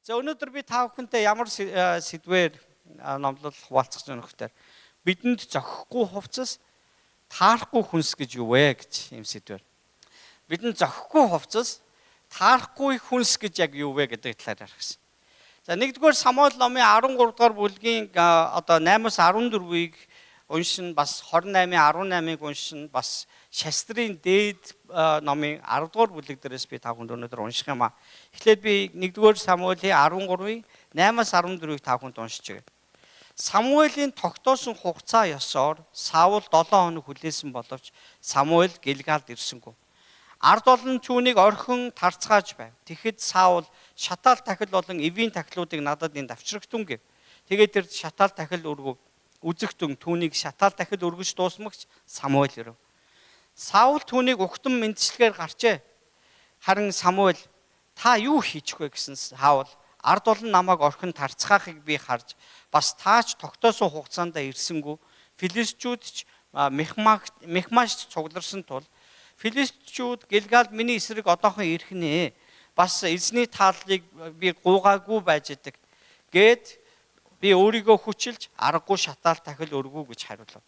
За өнөөдөр би та бүхэнтэй ямар сэдвээр номлол хуваалцах гэж байна гэхээр бидэнд зохихгүй хувцас, таарахгүй хүнс гэж юу вэ гэж юм сэдвээр. Бидэнд зохихгүй хувцас, таарахгүй хүнс гэж яг юу вэ гэдэг талаар ярих гэсэн. За нэгдүгээр Самуэль номын 13 дугаар бүлгийн одоо 8-аас 14-ийг уншин, бас 28-ын 18-ыг уншин, бас Шастрын дээд номын 10 дугаар бүлэг дээрээс би та бүхэнд өнөөдөр унших юм аа. Эхлээд би нэгдүгээр Самуэлийн 13-ын 8-аас 14-ийг та бүхэнд уншиж өгье. Самуэлийн тогтоосон хугацаа ёсоор Саул 7 хоног хүлээсэн боловч Самуэль Гилгалд ирсэнгүй. Ард олон түүнийг орхин тарцгааж байв. Тэгэхэд Саул шатаал тахил болон эвийн тахилуудыг надад энд авчрагтун гэв. Тэгээд тэр шатаал тахил өргөв. Үзэгтэн түүнийг шатаал тахил өргөж дуусмагч Самуэль ирэв. Саул түүнийг угтан мэндчилгээр гарчээ. Харин Самуэль та юу хийчих вэ гэсэн Саул ард олон намайг орхин тарцгаахыг би харж бас таач тогтоосон хугацаанд ирсэнгүй. Филистичүүд ч Михмашт цугларсан тул Филистичүүд Гилгалд миний эсрэг одоохон ирэх нэ. Бас эзний тааллыг би гуйгаагүй байж идэг. Гээд би өөрийгөө хүчилж аргагүй шатаал тахил өргүү гэж хариулав.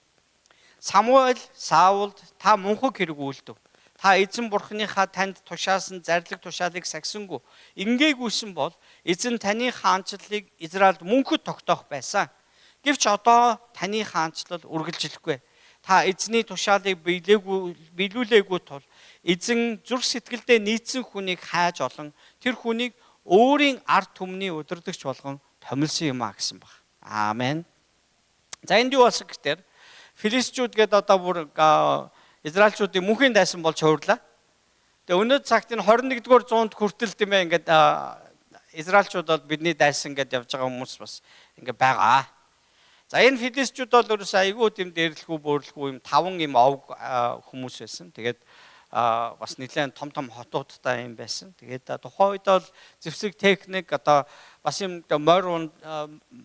Самуэль Саулд та мунхаг хэрэг үйлдэв. Та эзэн бурхныхаа танд тушаасан зарлиг тушаалыг сахисангүй. Ингээгүйсэн бол эзэн таны хаанчлалыг Израильд мөнхөд тогтоох байсан. Гэвч одоо таны хаанчлал үргэлжлэхгүй. Та эзний тушаалыг биелүүлээгүй тул эзэн зүрх сэтгэлдээ нийцсэн хүнийг хайж олон тэр хүнийг өөрийн ард түмний удирдагч болгон томилсон юм а гэсэн баг. Аамен. За энд юу болсон гэхээр Филистичүүд гээд одоо бүр Израильчуудын мөнхийн дайсан болж хуурлаа. Тэгээ өнөө цагт энэ 21-р зуунд хүртэл тийм ээ ингээд Израильчууд бол бидний дайсан гэдээ явж байгаа хүмүүс бас ингээд байгаа. За энэ филистичүүд бол ерөөсөө айгүй тийм дээрлэхүү бөөрлөхүү юм таван юм овг хүмүүс байсан. Тэгээд бас нэлээд том том хотуудтай юм байсан. Тэгээд тухайн үед бол зэвсэг техник одоо бас юм морь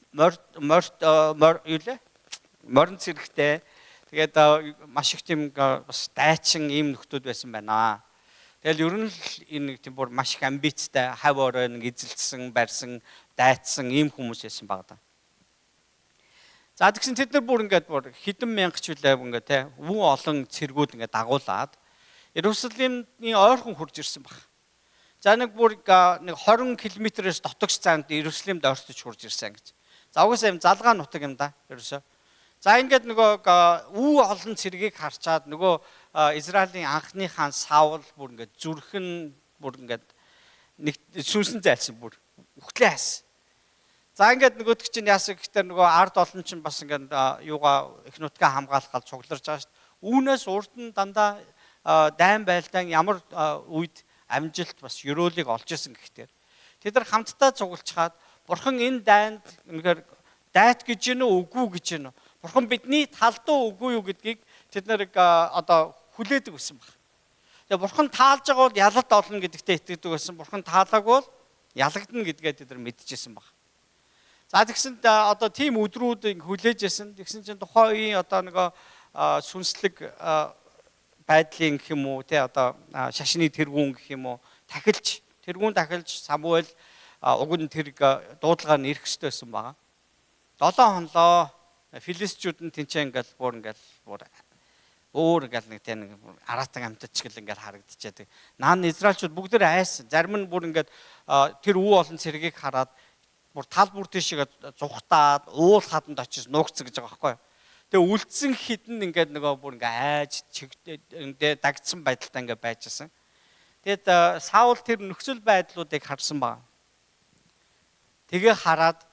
морь морь юу лээ? Морин цэрэгтэй. Тэгээд маш их тийм бас дайчин ийм нөхдүүд байсан байна. Тэгэл ер нь л энэ нэг тийм бүр маш их амбицтай, хав орой нэг эзэлсэн, барьсан, дайцсан ийм хүмүүс байсан баг да. За тэгсэн тэд нар бүр ингээд бүр хэдэн мянга ч үлээ ингээд те вүү олон цэргүүд ингээд дагуулад Иерусалимийн ойрхон хурж ирсэн баг. За нэг бүр нэг 20 км-ээс дотогш занд Иерусалимд ойртож хурж ирсэн гэж. За угаасаа юм залгаа нутаг юм да ерөөсөө. За ингээд нөгөө үү олон цэргийг харчаад нөгөө Израилийн анхны хаан Саул бүр ингээд зүрхэн бүр ингээд нэг сүнсэн зайлсан бүр үхлээ хайсан. За ингээд нөгөөдөг чинь яасан гэхээр нөгөө ард олон чинь бас ингээд юугаа их нутгаа хамгаалах гал цугларж байгаа шүү дээ. Үүнээс урд нь дандаа дайн байлдаан ямар үед амжилт бас ёроолыг олж исэн гэхээр тэд нар хамтдаа цуглчхаад бурхан энэ дайнд үнэхээр дайт гэж гэнэ үү үгүй гэж гэнэ. Бурхан бидний талд уу үгүй юу гэдгийг тэд нар одоо хүлээдэг байсан баг. Тэгээ бурхан таалж байгаа бол ялалт олно гэдэгтээ итгэдэг байсан. Бурхан таалаагүй бол ялагдана гэдгээ тэд нар мэдчихсэн баг. За тэгсэн одоо тийм өдрүүд хүлээж исэн. Тэгсэн чинь тухайн үеийн одоо нөгөө сүнслэг байдлын гэх юм уу те одоо шашны тэргүүн гэх юм уу тахилч тэргүүн тахилч Самуэль уг нь тэр дуудлагаар нь ирэх ёстой байсан байгаа. 7 хонлоо Филистичүүд нь тэнцээ ингээл бүр ингээл бүр өөр ингээл нэг тийм нэг араатан амьтад чиг л ингээл харагдчихэдэг. Наан Израильчууд бүгд айсан. Зарим нь бүр ингээд тэр үү олон цэргийг хараад бүр тал бүр тийшээ зугтаад уул хаданд очиж нуугдсан гэж байгаа байхгүй юу. Тэгээ үлдсэн хідэн ингээд нөгөө бүр ингээ айж чигтээ дагдсан байдалтай ингээ байжсэн. Тэгээд Саул тэр нөхцөл байдлуудыг харсан баг. Тэгээ хараад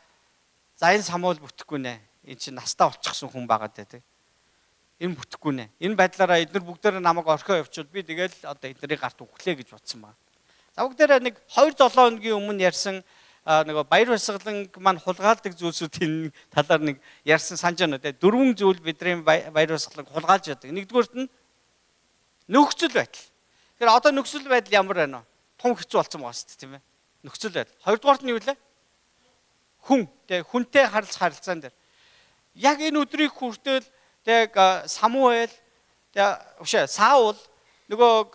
за энэ Самуэль бүтэхгүй нэ. Энэ чинь настаа болчихсон хүн байгаа дээ. Энэ бүтэхгүй нэ. Энэ байдлаараа эдгээр бүгдээрээ намайг орхио явуучвал би тэгэл одоо эднэрийг гарт үхлээ гэж бодсон баг. За бүгдээрээ нэг 2-7 хоногийн өмнө ярьсан нөгөө баяр баясгалан маань хулгаалдаг зүйлсүүдийн талаар нэг ярьсан санаж байна уу те. Дөрвөн зүйл бидний баяр баясгалан хулгаалж яадаг. Нэгдүгээрт нь нөхцөл байдал. Тэгэхээр одоо нөхцөл байдал ямар байна вэ? Тун хэцүү болсон байгаа шүү дээ тийм ээ. Нөхцөл байдал. Хоёрдугаарт нь юу лээ? Хүн. Тэ хүнтэй харилцах харилцаан дээр. Яг энэ өдрийг хүртэл тэг Самуэль тэг өшөө Саул нөгөө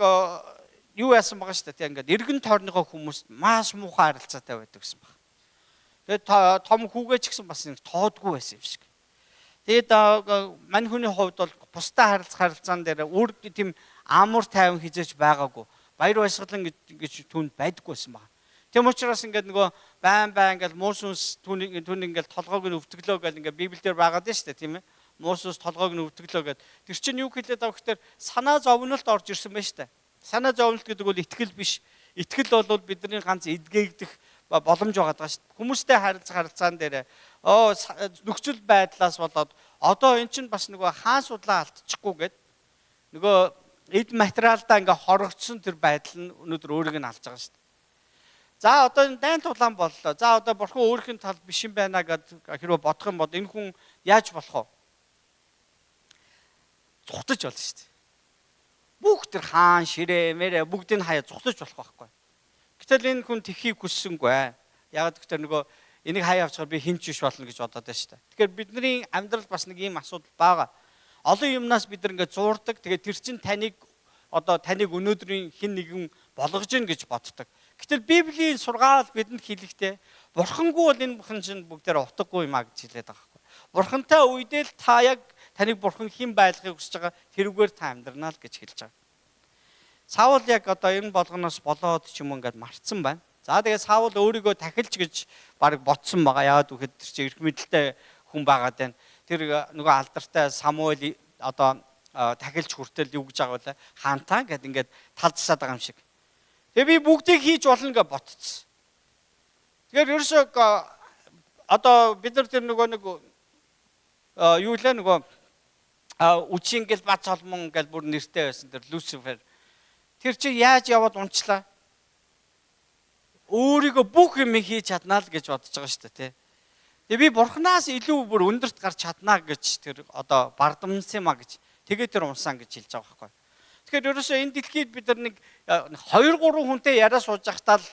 юу яасан байгаа шүү дээ. Тэг ингээд эргэн тойрныхоо хүмүүст маш муухай харилцаатай байдаг гэсэн баг. Тэгээд том хүүгээ ч гэсэн бас нэг тоодгүй байсан юм шиг. Тэгээд мань хүний хувьд бол бусдаа харилцах харилцаан дээр өөр тийм амар тайван хизээч байгаагүй. Баяр баясгалан гэж түүнд байдаггүй байсан байна. Тэм учраас ингээд нөгөө байн байн ингээд муу сүнс түүнийг ингээд толгойг нь өвтгөлөө гэл ингээд Библиэлд байгаад нь шүү дээ, тийм ээ. Муу сүнс толгойг нь өвтгөлөө гэд. Тэр чинь юу хэлээд байгаа гэхээр санаа зовнилт орж ирсэн байна шүү дээ. Санаа зовнилт гэдэг бол итгэл биш. Итгэл бол бидний ганц эдгээгдэх боломж байгаа даа шүү дээ. Хүмүүстэй харилцах харилцаан дээр нөхцөл байдлаас болоод одоо эн чинь бас нөгөө хаан судлаа алдчихгүй гэд нөгөө эд материалдаа ингээ хорогдсон тэр байдал нь өнөөдөр өөрийг нь алж байгаа шүү дээ. За одоо энэ дайн тулаан боллоо. За одоо бурхан өөрийнх нь тал биш юм байна гэд хэрвээ бодох юм бол энэ хүн яаж болох вэ? Зүхтэж болно шүү дээ. Бүх тэр хаан, ширээ, мэрэ бүгдийг хаяа зүхтэж болох байхгүй. Гэтэл энэ хүн тэхийг хүссэнгүй. Яг тэгэхээр нөгөө энийг хаяа авчихаар би хинч биш болно гэж бодоод байна шүү дээ. Тэгэхээр бидний амьдрал бас нэг ийм асуудал байгаа. Олон юмнаас бид нар ингээд зуурдаг. Тэгээд тэр чинь таныг одоо таныг өнөөдрийн хэн нэгэн болгож гин гэж боддог. Гэтэл Библийн сургаал бидэнд хэлэхдээ бурхангүй бол энэ бурхан чинь бүгдээр утгагүй юм а гэж хэлээд байгаа байхгүй. Бурхантай үедээ л та яг таныг бурхан хэн байлгахыг хүсэж байгаа тэрүүгээр та амьдрнаа л гэж хэлж байгаа. Саул яг одоо энэ болгоноос болоод ч юм уу ингээд мартсан байна. За тэгээд Саул өөрийгөө тахилч гэж баг ботсон байгаа. Яагаад гэвэл тэр чинь эрх мэдэлтэй хүн байгаад байна. Тэр нөгөө алдартай Самуэль одоо тахилч хүртэл юу гэж байгаа вэ? Хаантаа гэд ингээд тал засаад байгаа юм шиг. Тэгээ би бүгдийг хийж болно гэж ботцсон. Тэгэхээр ерөөсөө одоо бид нар тэр нөгөө нэг юу лээ нөгөө үчийн гэл бац холмон гэл бүр нэртэй байсан тэр Люцифер. Тэр чинь яаж яваад унчлаа? Өөрийгөө бүх юм хийж чаднаа л гэж бодож байгаа шүү дээ, тий. Тэгээ би бурхнаас илүү бүр өндөрт гарч чаднаа гэж тэр одоо бардамнсан юм а гэж тэгээ тэр унсан гэж хэлж байгаа байхгүй. Тэгэхээр ерөөсөө энэ дэлхийд бид нар нэг 2 3 хүнтэй яриа сууж байхдаа л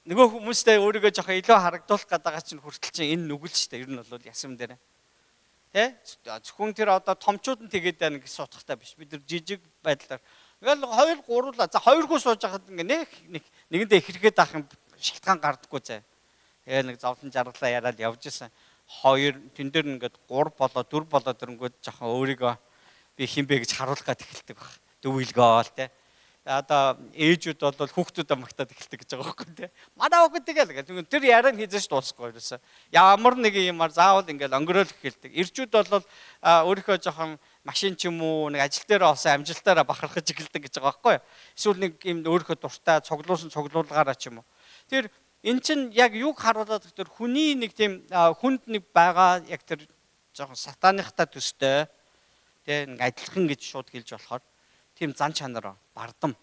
нөгөө хүмүүстэй өөрийгөө жоохон илүү харагдуулах гэдэг байгаа чинь хүртэл чинь энэ нүгэл шүү дээ. Ер нь бол ясам дээр. Тэ? Зөвхөн тэр одоо томчууд нь тэгээд байна гэсэн утгатай биш. Бид нар жижиг байдлаар ингээл 2 3 за 2 хүн сууж байхад ингээ нэг нэгэндээ ихэрхэд авах юм шалтгаан гардаггүй зэ. Тэгээ нэг зовлон жаргалаа яриад явж исэн. 2 тэн дээр ингээд 3 болоо 4 болоо дөрөнгүүд жоохон өөрийгөө би хин бэ гэж харуулах гад эхэлдэг баг. Дөвөлгөөл те. Одоо ээжүүд бол хүүхдүүдэд магтаад эхэлдэг гэж байгаа байхгүй те. Манай хүүхэд тэгэл гэх. Тэр яриа нь хийзэж дуусахгүй ерөөсөө. Ямар нэг юмар заавал ингээл өнгөрөөл эхэлдэг. Ирчүүд бол өөрийнхөө жоохон машин ч юм уу нэг ажил дээр олсон амжилтаараа бахархаж эхэлдэг гэж байгаа байхгүй. Эсвэл нэг юм өөрийнхөө дуртай цуглуулсан цуглуулгаараа ч юм уу. Тэр эн чинь яг юг харуулад тэр хүний нэг тийм хүнд нэг байгаа яг тэр жоохон сатаныхтай төстэй тэ нэг адилхан гэж шууд хэлж болохоор тийм зан чанар бардам.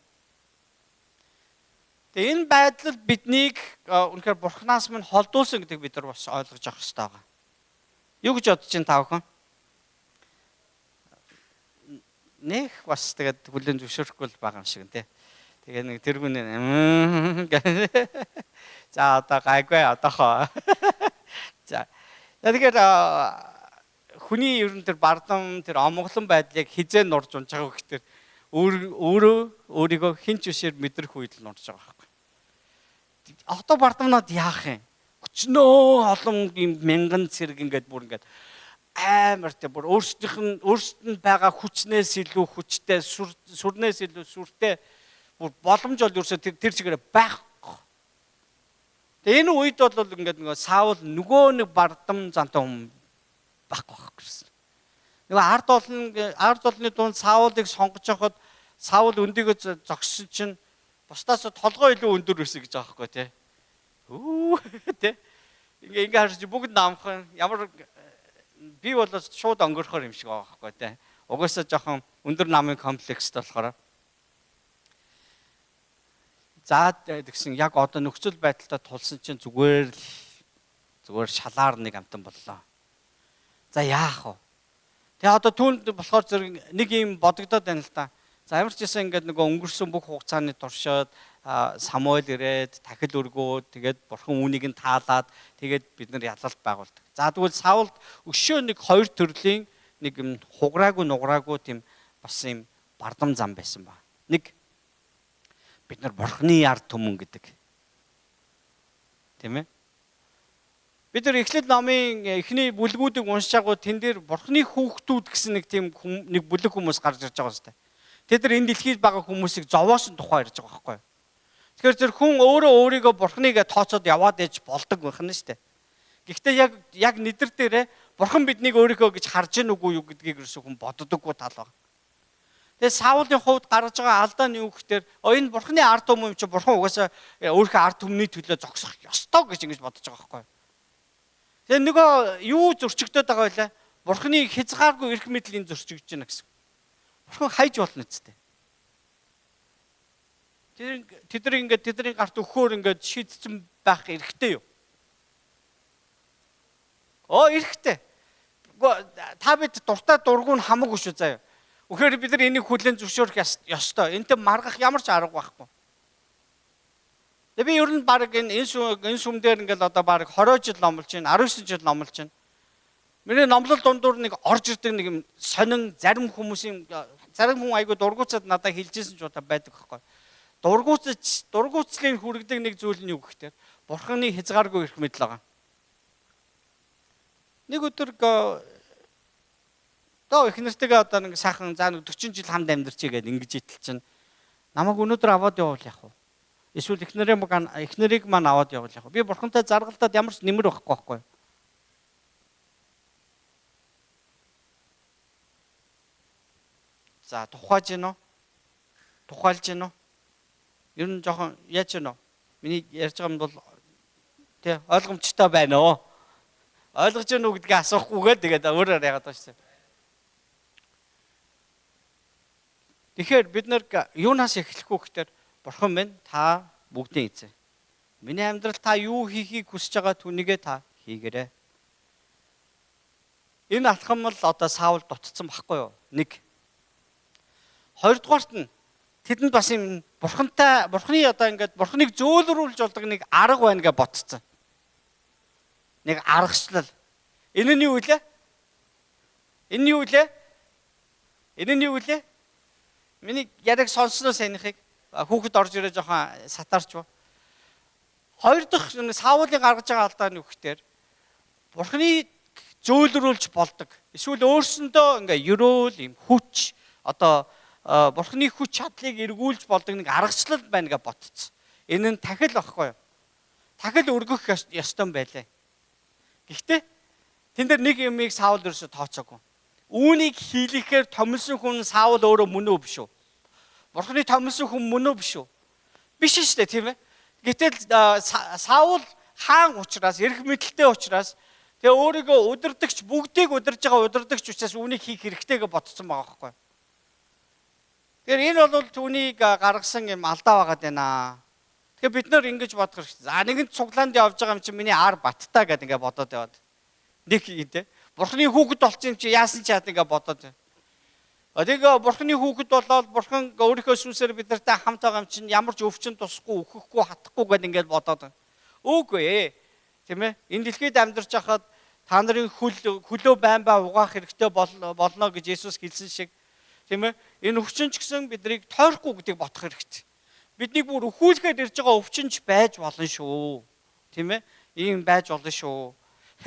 Тэгээ энэ байдал биднийг үнэхээр бурхнаас минь холдуулсан гэдэг бид нар бас ойлгож авах хэрэгтэй байгаа. Юу гэж бодож байна та бүхэн? Нэх бас тэгээд хүлэн зөвшөөрөхгүй л байгаа юм шиг нэ. Тэгээ нэг тэргүүнээ за одоо гайгүй одоохоо. За. Тэгэхээр хүний ер нь тэр бардам тэр омглон байдлыг хизээ нурж унж байгаа гэхээр өөрөө өөрийгөө хэн ч бишээр мэдрэх үед л нурж байгаа байхгүй. Одоо бардамнаад яах юм? Өчнөө олон юм мянган цэрэг ингээд бүр ингээд амар тэ бүр өөрсдийнх нь өөрсдөд нь байгаа хүчнээс илүү хүчтэй, сүрнээс илүү сүртэй бүр боломж бол ерөөсөө тэр чигээр байхгүй. Тэгээ энэ үед бол ингээд нөгөө Саул нөгөө нэг бардам зантай хүн байхгүй байх гэсэн. Нөгөө ард олны дунд Саулыг сонгож явахад Саул өндийгөө зогссон чинь бусдаас толгой илүү өндөр байсан гэж байгаа байхгүй тий. Өө тий. Ингээ харж бүгд намхан ямар би бол шууд өнгөрөхөр юм шиг байгаа байхгүй тий. Угаасаа жоохон өндөр намын комплекст болохоор за тэгсэн яг одоо нөхцөл байдалтай тулсан чинь зүгээр шалаар нэг амтан боллоо. За яах вэ? Тэгээ одоо түүнд болохоор зэрэг нэг юм бодогдоод байна л да. За ямар ч гэсэн ингээд нөгөө өнгөрсөн бүх хугацааны туршид Самуэль ирээд тахил өргөөд тэгээд бурхан үүнийг нь таалаад тэгээд бид нар ялалт байгуулдаг. За тэгвэл Саулд өшөө нэг хоёр төрлийн нэг юм хуграагүй нуграагүй тийм бас юм бардам зам байсан ба. Нэг бид нар бурханы ард түмэн гэдэг. Тийм ээ? Бид нар Эхлэл номын эхний бүлгүүдийг уншиж байгуу тэн дээр Бурхны хүүхдүүд гэсэн нэг тийм нэг бүлэг хүмүүс гарч ирж байгаа юм. Тэд нар энэ дэлхийд байгаа хүмүүсийг зовоосон тухай ярьж байгаа байхгүй юу? Тэгэхээр тэр хүн өөрөө өөрийгөө Бурхныг тооцоод яваад ээж болдог байх нь шүү дээ. Гэхдээ яг нэдэр дээрээ Бурхан биднийг өөрийгөө гэж харж гин үгүй юу гэдгийг ерөөсөө хүн боддоггүй тал байна. Тэгээ Саулын хувьд гаргаж байгаа алдаа нь юу гэхээр энэ Бурханы ард түмэн юм чи Бурхан угаасаа өөрийнхөө ард түмний төлөө зогсох ёстой гэж ингэж бодож байгаа байхгүй юу? Тэгээ нөгөө юу зөрчигдөд байгаа вэ? Бурханы хязгааргүй эрх мэдлийн зөрчигдөж байна гэсэн. Бурхан хайж болно үсттэй. Тэр тэд ингээд тэдний гарт өгөхөөр ингээд шийдсэн байх эрхтэй юу? Эрхтэй. Та бид дуртай дургу нь хамаагүй шүү заяа. Үнэхээр бид нар энийг хүлээн зөвшөөрөх ёстой. Энтэй маргах ямар ч арга байхгүй. Тэгээ би ер нь баг энэ сүм дээр ингээл одоо баг 20 жил номлож байна, 19 жил номлож байна. Миний номлол дундуур нэг орж ирдэг нэг юм сонин зарим хүмүүсийн зарим хүн айгүй дургуутсад надад хэлжсэн ч удаа байдаг байхгүй. Дургуутслын хүргэдэг нэг зүйл нь юу гэхээр Бурханы хязгааргүй эрх мэдэл байгаа. Нэг өдөр доо их нэртэйгээ одоо нэг сайхан за нэг 40 жил хамт амьдарчээ гэдээ ингэж итэл чинь намайг өнөөдөр аваад явуул яах вэ? Эсвэл эхнэрийг маань аваад явуул яах вэ? Би Бурхантай заргалдаад ямар ч нэмэр байхгүй байхгүй. За тухайж гинөө? Тухайлж гинөө? Ер нь жоохон яаж гинөө? Миний ярьж байгаа юм бол тий ойлгомжтой байна уу? Ойлгож гэнэ үү гэдгийг асуухгүйгээр тэгээд өөрөөр яагаад байгаа шүү дээ. Тэгэхээр бид нар юунаас эхлэх вэ гэхээр Бурхан минь та бүгдийн эзэн. Миний амьдрал та юу хийхийг хүсэж байгаа түүнийгээ та хийгээрэй. Энэ алхам л одоо Саул дутцсан байхгүй юу? Нэг. Хоёрдугаарт нь тэдэнд бас юм Бурхантай Бурханы одоо ингээд Бурханыг зөөлрүүлж болдог нэг арга байна гэж ботцсон. Нэг аргачлал. Энэ нь юу вэ? Энэ нь юу вэ? Энэ нь юу вэ? Миний яриаг сонссноо саяныхыг хүүхэд орж ирээ жоохон сатаарч ба. Хоёр дахь Саулын гаргаж байгаа алдаа нь юу гэхээр Бурханы зөөлрүүлж болдог. Эсвэл өөрсөндөө ингээ ерөөл юм хүч одоо Бурханы хүч чадлыг эргүүлж болдог нэг аргачлал байна гэж ботцсон. Энэ нь тахил багхгүй юу? Тахил өргөх ёстой байлаа. Гэхдээ тэн дээр нэг юмыг Саул ерөөсө тооцоогүй. Үүнийг хийлгэхээр томилсон хүн Саул өөрөө мөн үү биш үү? Бурханы томилсон хүн мөн үү биш үү? Биш шүү дээ, тийм ээ. Гэтэл Саул хаан учраас, эрх мэдэлтэй учраас тэгээ өөрийгөө удирдагч, бүгдийг удирж байгаа удирдагч учраас үүнийг хийх хэрэгтэй гэж бодсон байгаа байхгүй. Тэгэхээр энэ бол түүнийг гаргасан юм алдаа байгаад байна. Тэгэхээр бид нөр ингэж бодох хэрэгтэй. За нэгэнт цуглаанд явж байгаа юм чинь миний ар баттай гэдээ ингэ бодоод яваад. Нэг юм те. Бурхны хүүхэд болсон юм чи яасан ч яад ингэ бодоод. Тэгээ Бурхны хүүхэд болоод Бурхан өөрийнхөө сүнсээр бид нартай хамт байгаа юм чинь ямар ч өвчин тусахгүй, өөхөхгүй, хатахгүй гэдээ ингэ бодоод. Үгүй ээ. Тийм ээ. Энэ дэлхийд амьдарч байхад та нарын хөлөө байн бай угаах хэрэгтэй болно гэж Есүс хэлсэн шиг. Тийм ээ. Энэ өвчин ч гэсэн биднийг тойрохгүй гэдгийг бодох хэрэгтэй. Биднийг бүр өхүүлэхээр ирж байгаа өвчин ч байж болно шүү. Тийм ээ. Ийм байж болно шүү.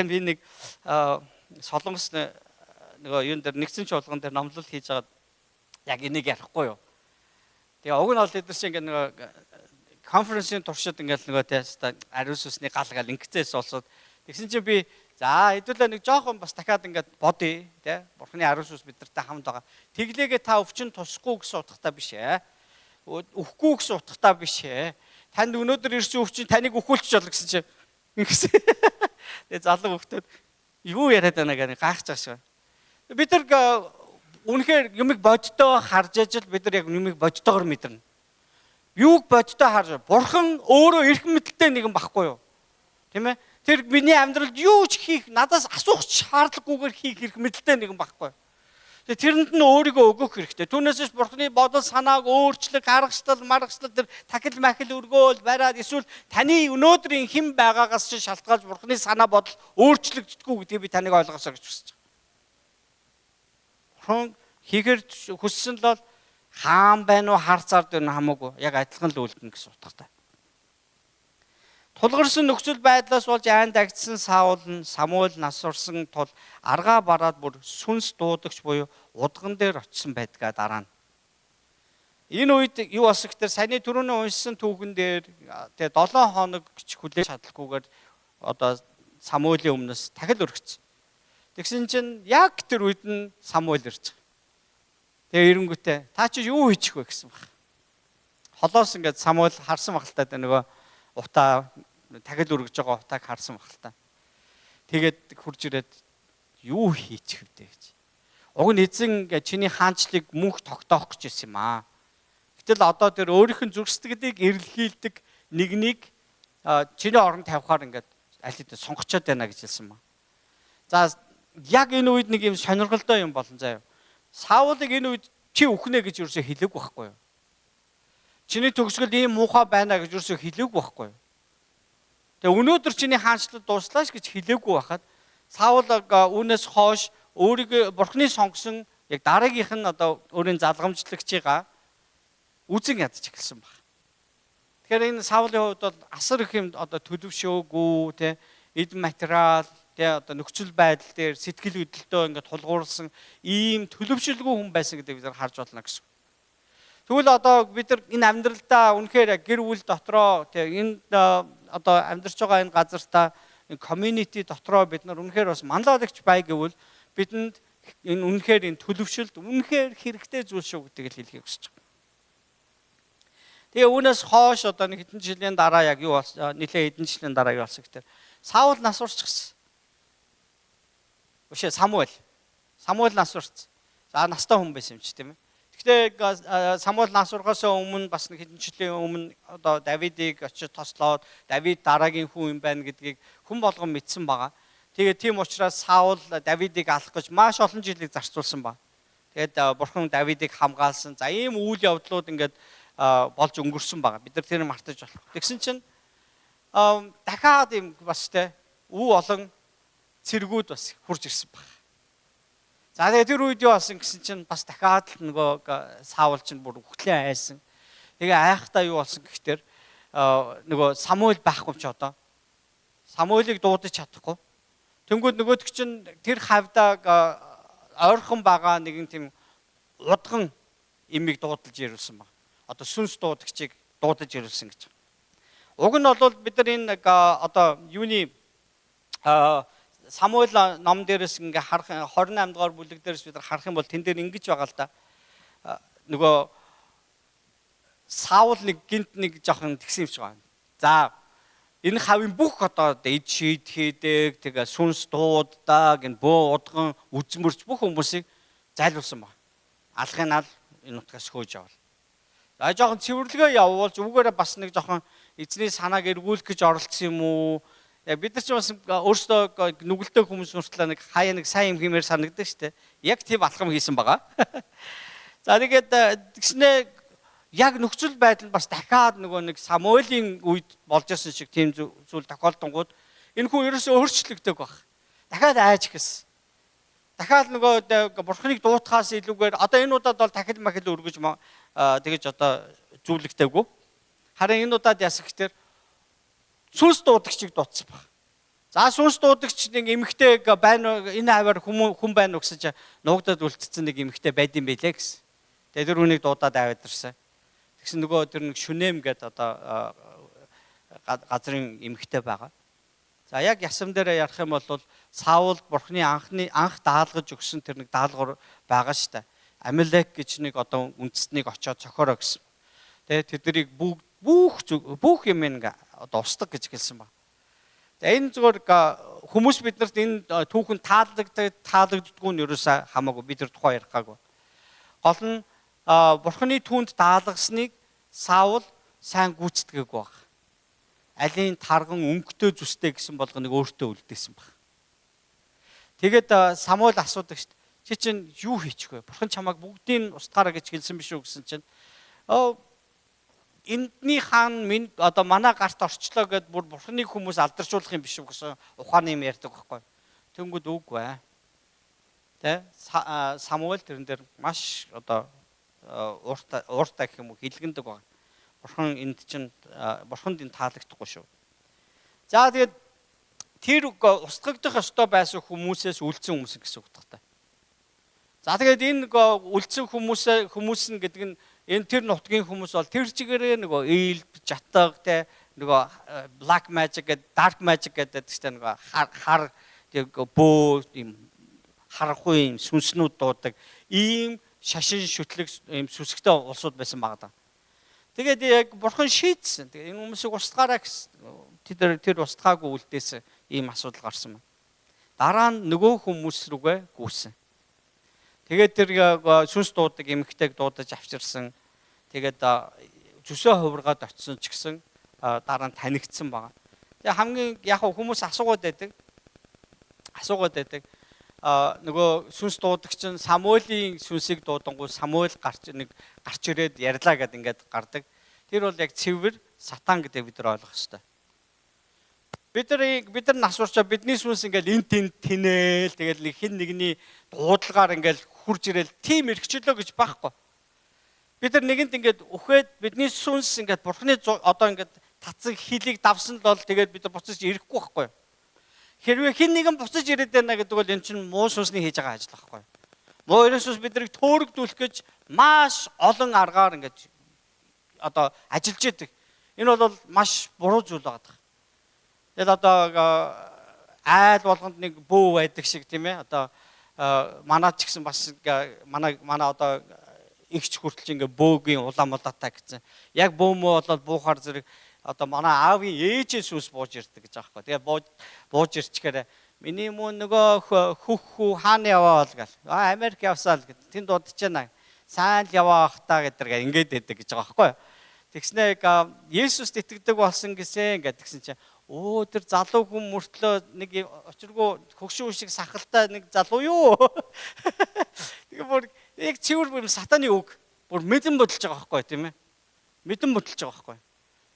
Би нэг Солонгос нөгөө юун дээр нэгдсэн чуулган дээр номлол хийж байгаад яг энийг ярихгүй юу. Тэгээ уг нь бол тэд нар чинь ингээ нөгөө конференсийн туршид ингээл нөгөө тест ариун сүнсний гал гал ингэцээс олсод тэгсэн чинь би за хэдүүлээ нэг жоохон бас дахиад ингээд бодъё тий. Бурхны ариун сүнс бид нартай хамт байгаа. Тэглээгээ та өвчин тусахгүй гэсэн утгатай биш ээ. Үхгүй гэсэн утгатай биш ээ. Танд өнөөдөр ирсэн өвчин таныг үхүүлчих болно гэсэн чинь ингэсэн. Тэгээ залуу хөлтөд юу яриад байна гэх гайхаж байгаа шүү. Бид нар үнэхээр юмыг боддоо харж ижил бид нар яг юмыг боддоогоор мэдэрнэ. Юуг боддоо харж Бурхан өөрөө эрх мэдэлтэй нэгэн багхгүй юу? Тийм ээ? Тэр миний амьдралд юу ч хийх надаас асуух шаардлагагүйгээр хийх эрх мэдэлтэй нэгэн багхгүй юу? Тэгээ тэрэнд нь өөрийгөө өгөх хэрэгтэй. Түүнээс биш Бурханы бодол санааг өөрчлөх, аргачлал, маргачлал тэр тахил махил өргөөл бариад эсвэл таны өнөөдрийн хэн байгаагаас чинь шалтгаалж Бурханы санаа бодол өөрчлөгддөггүй гэдгийг би таныг ойлгосоо гэж хүсэж байгаа. Бурхан хийхээр хүссэн л бол хаан байна уу, хар цард байна хамаагүй яг адилхан л үлдэнэ гэсэн утгатай. Тулгарсан нөхцөл байдлаас болж айн дагцсан Саул нь Самуэль нас орсон тул аргаа бараад бүр сүнс дуудагч буюу удган дээр очисон байдгаа дараа нь. Энэ үед юу болсон гэхээр саяны түрүүний уншсан түүхэн дээр тэгээ 7 хоног гэж хүлээж чадалгүйгээр одоо Самуэлийн өмнөөс дахил өргөцсөн. Тэгсэн чинь яг тэр үед нь Самуэль ирж байгаа. Тэгээ эренгүүтээ та чи юу хийчих вэ гэсэн баг. Холоос ингээд Самуэль харсан баг л та, нөгөө утаа тахил өргөж байгаа утааг харсан баг л та. Тэгээд хурж ирээд юу хийчих вэ гэж. Уг нь эзэн чиний хаанчлыг мөнх тогтоох гэж ирсэн юм аа. Гэтэл одоо тэр өөрийнх нь зүрх сэтгэлийг эрэлхийлдэг нэгнийг чиний оронд тавихаар ингээд аль хэдийн сонгочоод байна гэж хэлсэн ба. За, яг энэ үед нэг юм сонирхолтой юм болон заяа. Саулыг энэ үед чи үхнэ гэж юусоо хэлээгүй байхгүй юу? Чиний төгсгөл ийм муухай байна гэж юусоо хэлээгүй байхгүй юу? Тэгээ өнөөдөр чиний хаанчлал дууслаа ш гэж хэлээгүй байхад Саул үүнээс хойш өөрийгөө Бурхны сонгосон яг дараагийнх нь одоо өөрийн залгамжлагчийгаа үзен ядаж эхэлсэн баг. Тэгэхээр энэ Саулийн хувьд бол асар их юм одоо төлөвшөөгүй, те, эд материал, те, одоо нөхцөл байдал дээр сэтгэл хөдлөлтөө ингээд тулгуурласан ийм төлөвшөлгүй хүн байсан гэдэг бид нар харж байна гэсэн. Тэгвэл одоо бид нар энэ амьдралдаа үнэхээр гэр бүл дотроо, те, энэ одоо амьдарч байгаа энэ газартаа, энэ community дотроо бид нар үнэхээр бас манлайлагч бай гэвэл бидэнд энэ үнэхээр энэ төлөвшөлт үнэхээр хэрэгтэй зүйл шүү гэдгийг л хэлхийг хүсэж байгаа. Тэгээ үүнээс хойш одоо нэг хэдэн жилийн дараа яг юу болсон, нэлээ хэдэн жилийн дараа юу болсон гэхээр Саул нас урчихсан. Өшөө Самуэль. Самуэль нас урц. За, настай хүн байсан юм чи, тийм ээ. Гэхдээ Самуэль нас урахаас өмнө бас нэг хэдэн жилийн өмнө одоо Давидыг очиж тослоод Давид дараагийн хүн юм байна гэдгийг хүн болгон мэдсэн байгаа. Тэгээд тийм учраас Саул Давидыг алах гэж маш олон жилийг зарцуулсан ба. Тэгээд Бурхан Давидыг хамгаалсан. За, ийм үйл явдлууд ингээд болж өнгөрсөн байгаа. Бид нар тэр мартаж болох. Тэгсэн чинь дахиад юм бас, те, үе олон цэргүүд бас хурж ирсэн баг. За, тэгээ тэр үед юу болсон гэсэн чинь бас дахиад л нөгөө Саул чинь бүр үхлэн айсан. Тэгээ айхтаа юу болсон гэхтэр нөгөө Самуэль байхгүй ч одоо Самуэлийг дуудаж чадахгүй. Тэнгүүд нөгөөдөг чинь тэр хавдаа ойрхон байгаа нэгэн тийм удган имийг дуудалж ирүүлсэн баг. Одоо сүнс дуудагчийг дуудаж ирүүлсэн гэж. Уг нь бол бид нар энэ одоо юуны Самуэль ном дээрээс ингээ харах, 28 дугаар бүлэг дээрээс бид нар харах юм бол тэн дээр ингэж байгаа л да. Нөгөө Саул нэг гинт нэг жоохон тэгсэн юм шиг байна. За, энэ хавийн бүх одоо эд шийд хийдэг, тэгээ сүнс дууддаг, энэ бөө удган үзмөрч бүх хүмүүсийг зайлуулсан баг. Алгын ал энэ нутгаас хөөж явал. За, жоохон цэвэрлэгээ явуулж үүгээрээ бас нэг жоохон эзний санааг эргүүлэх гэж оролцсон юм уу? Яг бид нар ч бас өөрсдөө нүгэлтэй хүмүүс хүртэл нэг хаяа нэг сайн юм хиймээр санагддаг шүү дээ. Яг тийм алхам хийсэн байгаа. За, тэгээд тэгснээ яг нөхцөл байдал бас дахиад нөгөө нэг Самуэлийн үед болж исэн шиг тийм зүйл тохиолдонгууд энэ хүн ерөөсөө өөрчлөгдөг баг. Дахиад айж гисэн. Дахиад нөгөө Бурхныг дуутахаас илүүгээр одоо энэ удаад бол дахил махил өргөж тэгэж одоо зүулэгдээгүй. Харин энэ удаад яасан гэхээр сүнс дуудагчийг дуудсан баг. За, сүнс дуудагч нэг эмэгтэй байна, энэ хаваар хүн байна уу гэсэн чинь нуугдаад үлдсэн нэг эмэгтэй байд юм байлээ гэсэн. Тэгээ тэр хүнийг дуудаад аваад ирсэн. Тэгсэн нөгөө тэр нэг Шүнэм гэдэг одоо газрын эмэгтэй байгаа. За, яг ясам дээр ярих юм бол Саул Бурхны анхны анх даалгаж өгсөн тэр нэг даалгавар байгаа шүү дээ. Амилек гэж нэг одоо үндэстнийг очиод цохороо гэсэн. Тэгээ тэднийг бүх бүх юм ингээ одоо устдаг гэж хэлсэн ба. За, энэ зүгээр хүмүүс биднэрт энэ түүхэн таалагддаг таалагддаггүй нь ерөөсөө хамаагүй, бид нар тухай ярих гаагүй. Гол нь Бурхны түүнд даалгасныг Саул сайн гүйцэтгээгүй баг. Алийн тарган өнгөтэй зүстэй гэсэн болгоныг өөртөө үлдээсэн баг. Тэгээд Самуэль асуудаг шүү дээ. Чи чинь юу хийчих вэ? Бурхан чамайг бүгдийг устгаараа гэж хэлсэн биш үү гэсэн чинь эндний хаан минь одоо манай гарт орчлоо гэд бүр Бурханы хүмүүс алдаршуулах юм биш үү гэсэн ухааны юм ярьдаг байхгүй. Тэнгүүд үгүй ээ. Тэ, Самуэль тэрэн дээр маш одоо ууртай ууртай гэх юм уу, хилгэндэг баг. Бурхан энд чинь Бурханд энэ таалагдахгүй шүү. За тэгээд тэр устгагдах ёстой байсан хүмүүсээс үлдсэн хүмүүс гэсэн утгатай. За тэгээд энэ үлдсэн хүмүүс нь гэдэг нь энэ тэр нутгийн хүмүүс бол тэр чигээрээ нөгөө ийл, жатаг те нөгөө black magic гэдэг, dark magic гэдэг чинь нөгөө хар бөө юм харанхуй юм сүнснүүд дуудаг ийм шашин шүтлэг ийм сүсгтэй улсууд байсан байгаа даа. Тэгээд яг бурхан шийдсэн. Тэгээд энэ хүмүүсийг устгаараа гэсэн. Тэд тэр устгаагүй үлдээсэн ийм асуудал гарсан байна. Дараа нь нөгөө хүмүүс рүүгээ гүйсэн. Тэгээд тэр сүнс дуудаг эмэгтэйг дуудаж авчирсан. Тэгээд зүсээ хувиргаад очисон ч гэсэн дараа нь танигдсан байгаа. Тэгээд хамгийн яг хүмүүс асуугаад байдаг. Нөгөө сүнс дуудаг чинь Самуэлийн сүнсийг дуудангуй Самуэль гарч ирээд ярьлаа гэд ингээд гардаг. Тэр бол яг цэвэр сатан гэдэг бид нар ойлгох ёстой. Бид нар нас урчаа бидний сүнс ингээд эн тэнэл тэгэл нэг хин нэгний дуудлагаар ингээд хурж ирэл тийм эрхчлөө гэж байхгүй. Бид нар нэгэнд ингээд үхээд бидний сүнс ингээд бурхны одоо ингээд татсан хилийг давсан л бол тэгээд бид нар буцаж ирэхгүй байхгүй. Хэрвээ хин нэгэн буцаж ирээд байна гэдэг бол энэ чинь муу сүнсний хийж байгаа ажил байхгүй. Муу сүнс биднийг төөрөгдүүлэх гэж маш олон аргаар ингээд одоо ажиллаж идэг. Энэ бол маш буруу зүйл байгаа. Тэгэл одоо айл болгонд нэг бөө байдаг шиг тийм ээ. Одоо манай ч гэсэн бас манай одоо эгч хүртэл ингээ бөөгийн улаан мулаатай гэсэн. Яг бөө мөө болоод буухаар зэрэг одоо манай аавын ээжийн сүнс бууж ирдэг гэж байгаа байхгүй. Тэгээ бууж ирчихээр миний мөн нөгөө хөх хүү хаана яваа бол гал. А Америк явсаа л гэд. Тэнд удаж байна. Сайн л яваа ах та гэдэргээ ингээд байдаг гэж байгаа байхгүй. Тэгснэ Есүст итгэдэг болсон гэсэн ингээд тэгсэн чинь өө тэр залуу хүн мөртлөө нэг учиргүй хөгшин шиг сахалтай нэг залуу юу. Тэгээ бүр яг цэвэр бүр сатаны үг бүр мэдэн бодолж байгаа байхгүй тийм ээ. Мэдэн бодолж байгаа байхгүй.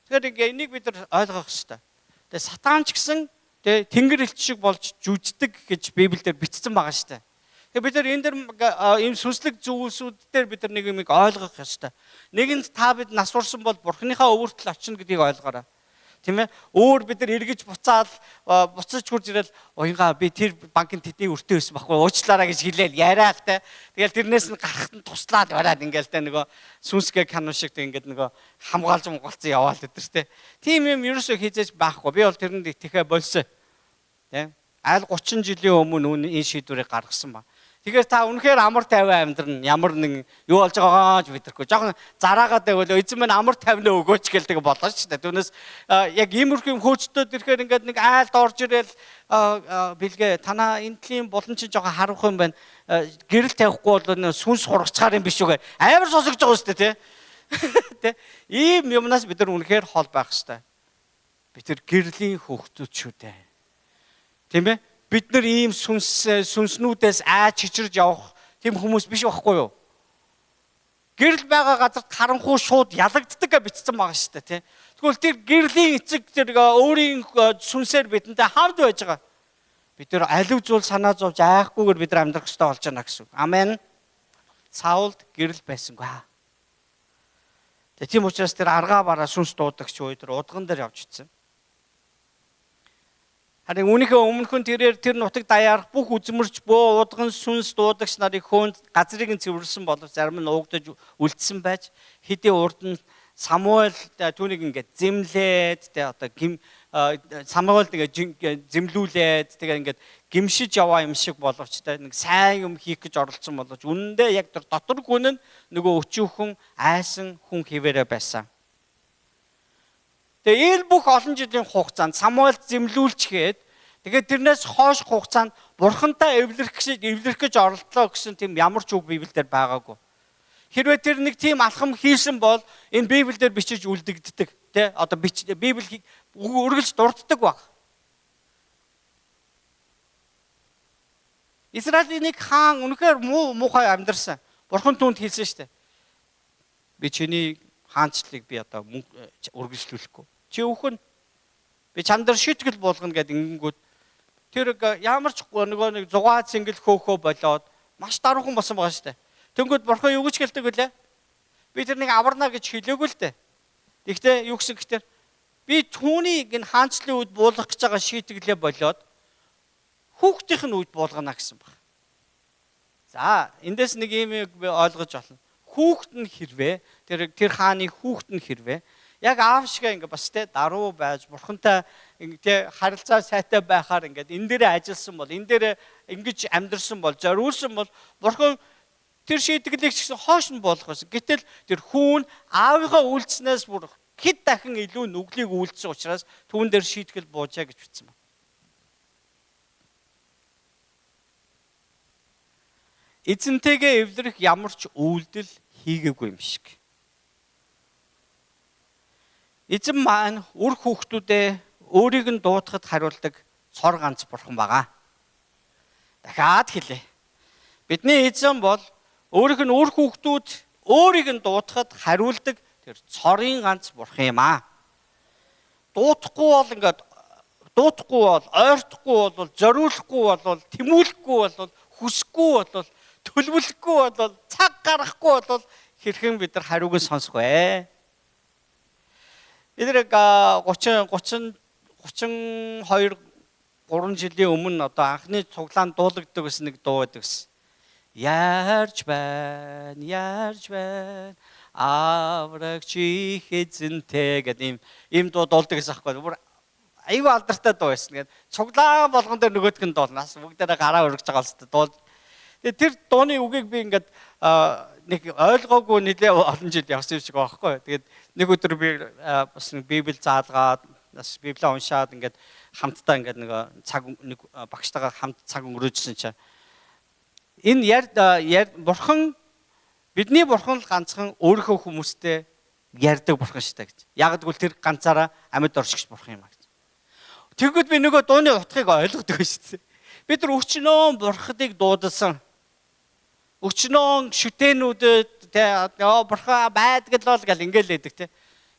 Тэгэхээр ингээ энийг бид нар ойлгох ёстой. Тэгээ сатан ч гэсэн тэгээ тэнгэр элч шиг болж жүждэг гэж Библиэлд бичсэн байгаа шүү дээ. Тэгээ бид нар энэ дэр ийм сүнслэг зүйлсүүд дээр бид нар нэг юмыг ойлгох ёстой. Нэгэнд та бид нас урсан бол бурхныхаа өвөртөл очино гэдгийг ойлгоорой. Тийм ээ. Өөр бид нар эргэж буцаал буцаж хурж ирэл уянгаа би тэр банкны тэдний өртөө байсан байхгүй уучлаарай гэж хэлээл яриа л те. Тэгэл тэрнээс нь гарахт нь туслаад бариад ингээл те нөгөө сүнсгээ канон шиг тэг ингээд нөгөө хамгаалж мугалцсан яваал өдр те. Тийм юм ерөөсөө хийзээж байхгүй. Би бол тэрэнд итгэхэ болсон. Тэ. Айл 30 жилийн өмнө энэ шийдвэрийг гаргасан ба. Тэгэхээр та үнэхээр амар тайван амьдрна. Ямар нэгэн юу болж байгаагаа ч мэдрэхгүй. Жохон зараагаад байвал эзэн минь амар тайвнаа өгөөч гэл тэг болно шүү дээ. Түүнээс яг иймэрхүү юм хөөцдөд ирэхээр ингээд нэг айлд орж ирэл бэлгээ танаа энэ тлийн булан чинь жохон харанхуй юм байна. Гэрэл тавихгүй бол сүнс хургацгаар юм биш үү гэ. Амар сонсогдож байгаа шүү дээ, тэ. Тэ. Ийм юмнаас бид нар үнэхээр хол байх хэрэгтэй. Бид нар гэрлийн хөөхтүүд шүү дээ. Тийм ээ? Бид нар ийм сүнснүүдээс айж хичэрж явах тийм хүмүүс биш байхгүй юу? Гэрэл байгаа газарт харанхуй шууд ялагддаг гэж бичсэн байгаа шүү дээ, тий. Тэгвэл тэр гэрлийн эцэг тэр өөрийн сүнсээр бидэнтэй хамт байж байгаа. Бид нар алив зүйл санаа зовж айхгүйгээр бид нар амьдрах ёстой болж байна гэсэн үг. Амен. Саулд гэрэл байсангүй. Тэгээ тийм учраас тэр аргаа бараа сүнс дуудагч үе тэр удган дээр явж ицсэн. Харин үүнийхээ өмнөхөн тэрээр тэр нутаг даяарх бүх үзмэрч бөө удган сүнс дуудагч нарыг хөөнд газрыг нь цэвэрлсэн боловч зарим нь уугдаж үлдсэн байж хэдий урд нь Самуэль түүнийг ингээд зэмлээд тэ одоо гим Самуэль ингээд зэмлүүлээд тэгээ ингээд гимшиж яваа юм шиг боловч тэ нэг сайн юм хийх гэж оролцсон боловч үнэндээ яг тэр дотор гүн нь нөгөө өчүүхэн айсан хүн хэвээрээ байсан. Тэгээ ил бүх олон жилийн хугацаанд Самуэль зэмлүүлчгээд тэгээд тэрнээс хойш хугацаанд бурхантай эвлэрэх гэж оролдлоо гэсэн тийм ямар ч үг Библиэлд байгаагүй. Хэрвээ тэр нэг тийм алхам хийсэн бол энэ Библиэлд бичиж үлдэгддэг, тэ? Одоо Библи үргэлж дурддаг баг. Израилийн нэг хаан үнэхээр муухай амьдарсан. Бурхан түүнд хэлсэн шүү дээ. Би чиний хаанчлалыг би одоо үргэлжлүүлэхгүй. Чи өвхөн би чам дээр шийтгэл болгоно гэдэг ингэнгүүт тэр ямар ч нөгөө нэг зугаа цэнгэл хөөхөө болоод маш даруухан болсон байгаа шүү дээ. Тэнгүүд бурхан юу гэж хэлдэг вүлээ? Би тэр нэг аварна гэж хэлээгүй л дээ. Тэгтээ юу гэсэн гэхээр Би түүнийг энэ хаанчлалын үед буулгах гэж байгаа шийтгэлээ болиод хүүхдийнх нь үед буулгана гэсэн баг. За, эндээс нэг юм би ойлгож байна. Хүүхд нь хэрвээ тэр хааны хүүхд нь хэрвээ яг аав шиг ингээ бас те даруй байж бурхантай ингээ харилцаа сайтай байхаар ингээд энэ дээрээ ажилласан бол, энэ дээрээ ингэж амьдрсан бол, зориулсан бол бурхан тэр шийтгэлийг ч гэсэн хоош нь болгох байсан. Гэтэл тэр хүүн аавынхаа үйлснээс бүр хэд дахин илүү нүглийг үйлдсэн учраас түүн дээр шийтгэл буужаа гэж бичсэн байна. Эзэнтэйгээ эвлэрэх ямар ч үйлдэл хийгээгүй юм шиг. Эзэн маань үр хүүхдүүдээ өөрийг нь дуудахад хариулдаг цор ганц бурхан байгаа. Дахиад хэлье. Бидний эзэн бол өөрийнх нь үр хүүхдүүд өөрийг нь дуудахад хариулдаг тэр цорын ганц бурхан юм аа. Дуудахгүй бол ингээд дуудахгүй бол, ойртохгүй бол, зориулахгүй бол, тэмүүлэхгүй бол, хүсэхгүй бол, төлөвлөхгүй бол, цаг гаргахгүй бол хэрхэн бид нар хариуг нь сонсох вэ? Бид нар 30 30 32 3 жилийн өмнө одоо анхны цуглаанд дуулагддаг гэсэн нэг дуу байдаг гэсэн. Ярьж байна, ярьж байна. Аврагч их эзэнтэй гэдэг ийм дуу дуулдаг гэсэн аахгүй. Бүр айгүй алдартай дуу байсан. Тэгээд цуглаан болгон дээр нөгөөдг нь дуулнаас бүгдээрээ гараа өргөж байгаа л дуу. Тэгээд тэр дууны үгийг би ингээд нэг ойлгоогүй нэлээ олон жил явсан юм шиг байхгүй. Тэгээд нэг өдөр би бас нэг Библи заалгаад бас Библийг уншаад ингээд хамтдаа ингээд нэг цаг нэг багштайгаа хамт цаг өнгөрөөжсэн чинь энэ бурхан бидний бурхан л ганцхан өөрийнхөө хүмүүстэй ярьдаг бурхан шүү дээ гэж. Яг гэвэл тэр ганцаараа амьд оршигч бурхан юм а гэж. Тэгвэл би нөгөө дууны утгыг ойлгодог шүү дээ. Бид нар өчнөө бурхадыг дуудсан. Өчнөө шүтээнүүдэд тэ бурхан байдаг л бол гэл ингээл байдаг тэ.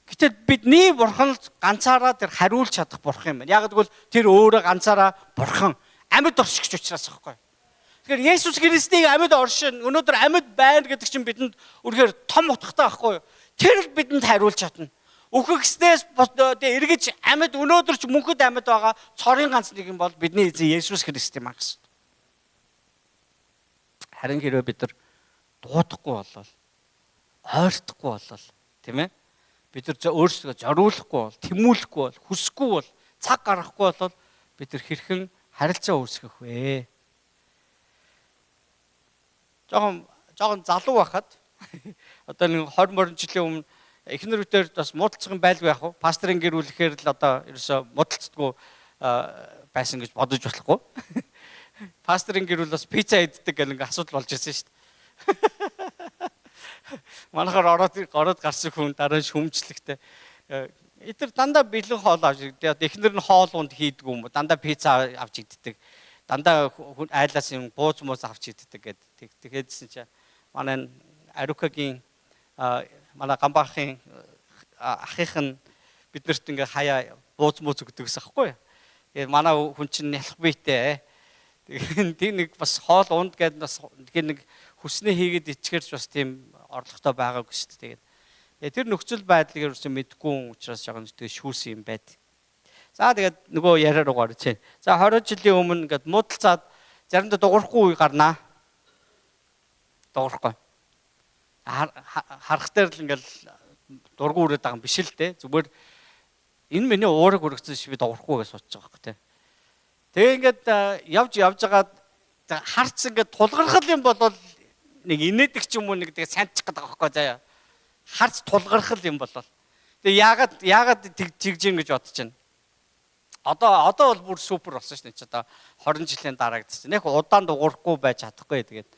Гэтэл бидний бурхан л ганцаараа тэр хариулж чадах бурхан юм байна. Яг гэвэл тэр өөрөө ганцаараа бурхан амьд оршигч учраас аахгүй. Тэгэхээр Есүс Христийг амьд оршин өнөөдөр амьд байна гэдэг чинь бидэнд үнэхээр том утгатай байхгүй юу? Тэр л бидэнд хариулж чадна. Үхэгснээс эргэж амьд өнөөдөр ч мөнхөд амьд байгаа цорын ганц нэг юм бол бидний эзэн Есүс Христ юм а гэсэн. Харин хэрвээ бид нар дуудахгүй болвол, ойртохгүй болвол, тийм ээ? Бид нар өөрсдөө зориулахгүй бол, тэмүүлэхгүй бол, хүсэхгүй бол, цаг гаргахгүй бол бид нар хэрхэн харилцаа үүсгэх вэ? Жохон залуу байхад одоо нэг 20 морин жилийн өмнө эхнэр үтээр бас муудалцсан байлгүй яах вэ? Пасторын гэр бүлэхээр л одоо ерөөсө муудалцдаггүй байсан гэж бодож болохгүй. Пасторын гэр бүл бас пицца иддэг гэх нэг асуудал болж ирсэн шүү дээ. Манайхаар ороод гарсан хүн дараа нь шүмжлэгтэй. Эдгээр дандаа бэлэн хоол авч иддэг. Эхнэр нь хоол унд хийдгүү юм уу? Дандаа пицца авч иддэг. Дандаа айлаас юм бууз мууз авч иддэг гэдэг. Тэгэхээдсэн чинь манай Арукагийн манай Гамбаахын ахих нь биднэрт ингээ хаяа бууз мууз өгдөг гэсэн аахгүй. Тэгээд манай хүн чинь нялх биетэй. Тэгээд тийм нэг бас хоол унд гэдэг бас тэгэхээр нэг хүснээ хийгээд ичгэрч бас тийм орлоготой байгаагүй шүү дээ. Тэгээд тэр нөхцөл байдлыг ерөөсөө мэдгүй учраас жоохон тэгээд шүүсэн юм байд. За тэгээд нөгөө яриа руу гарч байна. За 20 жилийн өмнө ингээд муудалцаад заримдаа дуурахгүй үе гарнаа. Дуурахгүй. Харах дээр л ингээд дургу үрээд байгаа юм биш л дээ. Зүгээр энэ миний уурыг өргөцсөн шиг би дуурахгүй гэж судаж байгаа байхгүй тий. Тэгээ ингээд явж байгаад харц ингээд тулгархал юм бол нэг инээдэг ч юм уу нэг тэгээ сандчих гэдэг байгаа байхгүй заяа. Харц тулгархал юм бол. Тэгээ яагаад тэгж юм гэж бодож байна. Одоо бол бүр супер болсон шүү дээ. Чи одоо 20 жилийн дараа гэдэг чинь яг удаан дуурахгүй байж чадахгүй тэгээд.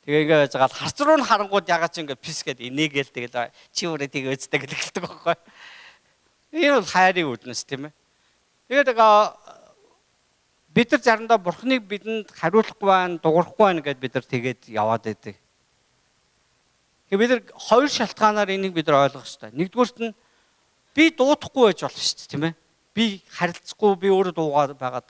Тэгээ ингээ байж байгаа харц руу нь харангууд ягаад ч ингээ пис гэд инээгээл тэгэл чи өөрөө тийг өцтэй гэж хэлдэг байхгүй. Энэ бол хайрын үүднэс тийм ээ. Тэгээд бид нар заримдаа бурхныг бидэнд хариулахгүй байна, дуурахгүй байна гэд бид нар тэгээд яваад байдаг. Тэгэхээр бид нар хоёр шалтгаанаар энийг бид нар ойлгох хэрэгтэй. Нэгдүгüрт нь би дуудахгүй байж болно шүү дээ, тийм ээ. Би харилцахгүй, би өөрөө дуугаад байгаад.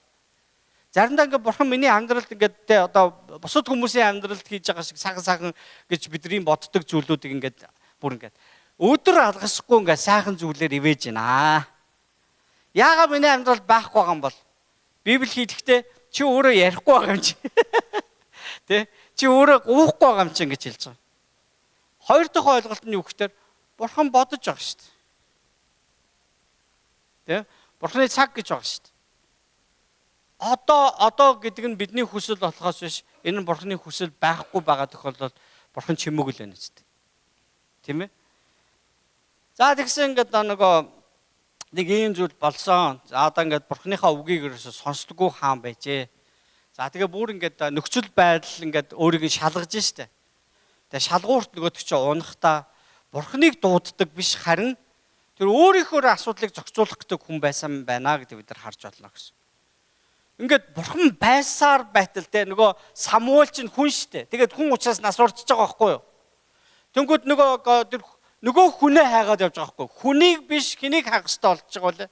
Заримдаа ингээд бурхан миний амьдралд ингээд те одоо бусад хүмүүсийн амьдралд хийж байгаа шиг сайхан гэж бидний боддог зүйлүүдийг ингээд бүр ингээд өдөр алгасахгүй ингээд сайхан зүйлээр ивэж байна. Яагаад миний амьдрал байхгүй байгаа юм бол? Библи хэлэхдээ чи өөрөө ярихгүй байгаа юм чи. Тэ? Чи өөрөө гуйхгүй байгаа юм чи гэж хэлж байгаа. Хоёр дахь ойлголт нь юу гэхээр Бурхан бодож байгаа шүү дээ. Тэ? Бурханы цаг гэж байгаа шүү дээ. Одоо гэдэг нь бидний хүсэл болохоос биш, энэ нь Бурханы хүсэл байхгүй байгаа тохиолдолд Бурхан чимээг л байна үст. Тийм ээ? За тэгсэн ингээд нөгөө нэг ийм зүйл болсон. За одоо ингээд Бурханыхаа үгийг ерөөсө сонсдоггүй хаан байжээ. За тэгээ бүр ингээд нөхцөл байдал ингээд өөрийг нь шалгаж штэ. Тэгээ шалгуурт нөгөөдөг чи унахдаа Бурханыг дууддаг биш, харин тэр өөрийнхөө асуудлыг зохицуулах гэдэг хүн байсан байна гэдэг бид нар харж байна гэсэн. Ингээд Бурхан байсаар байтал те нөгөө Самуэль чинь хүн штэ. Тэгээд хүн учраас нас урчж байгаа байхгүй юу? Тэнгүүд нөгөө тэр нөгөө хүнээ хайгаад явж байгаа байхгүй юу? Хүнийг биш, хэнийг хайх ёстой болж байгаа вэ?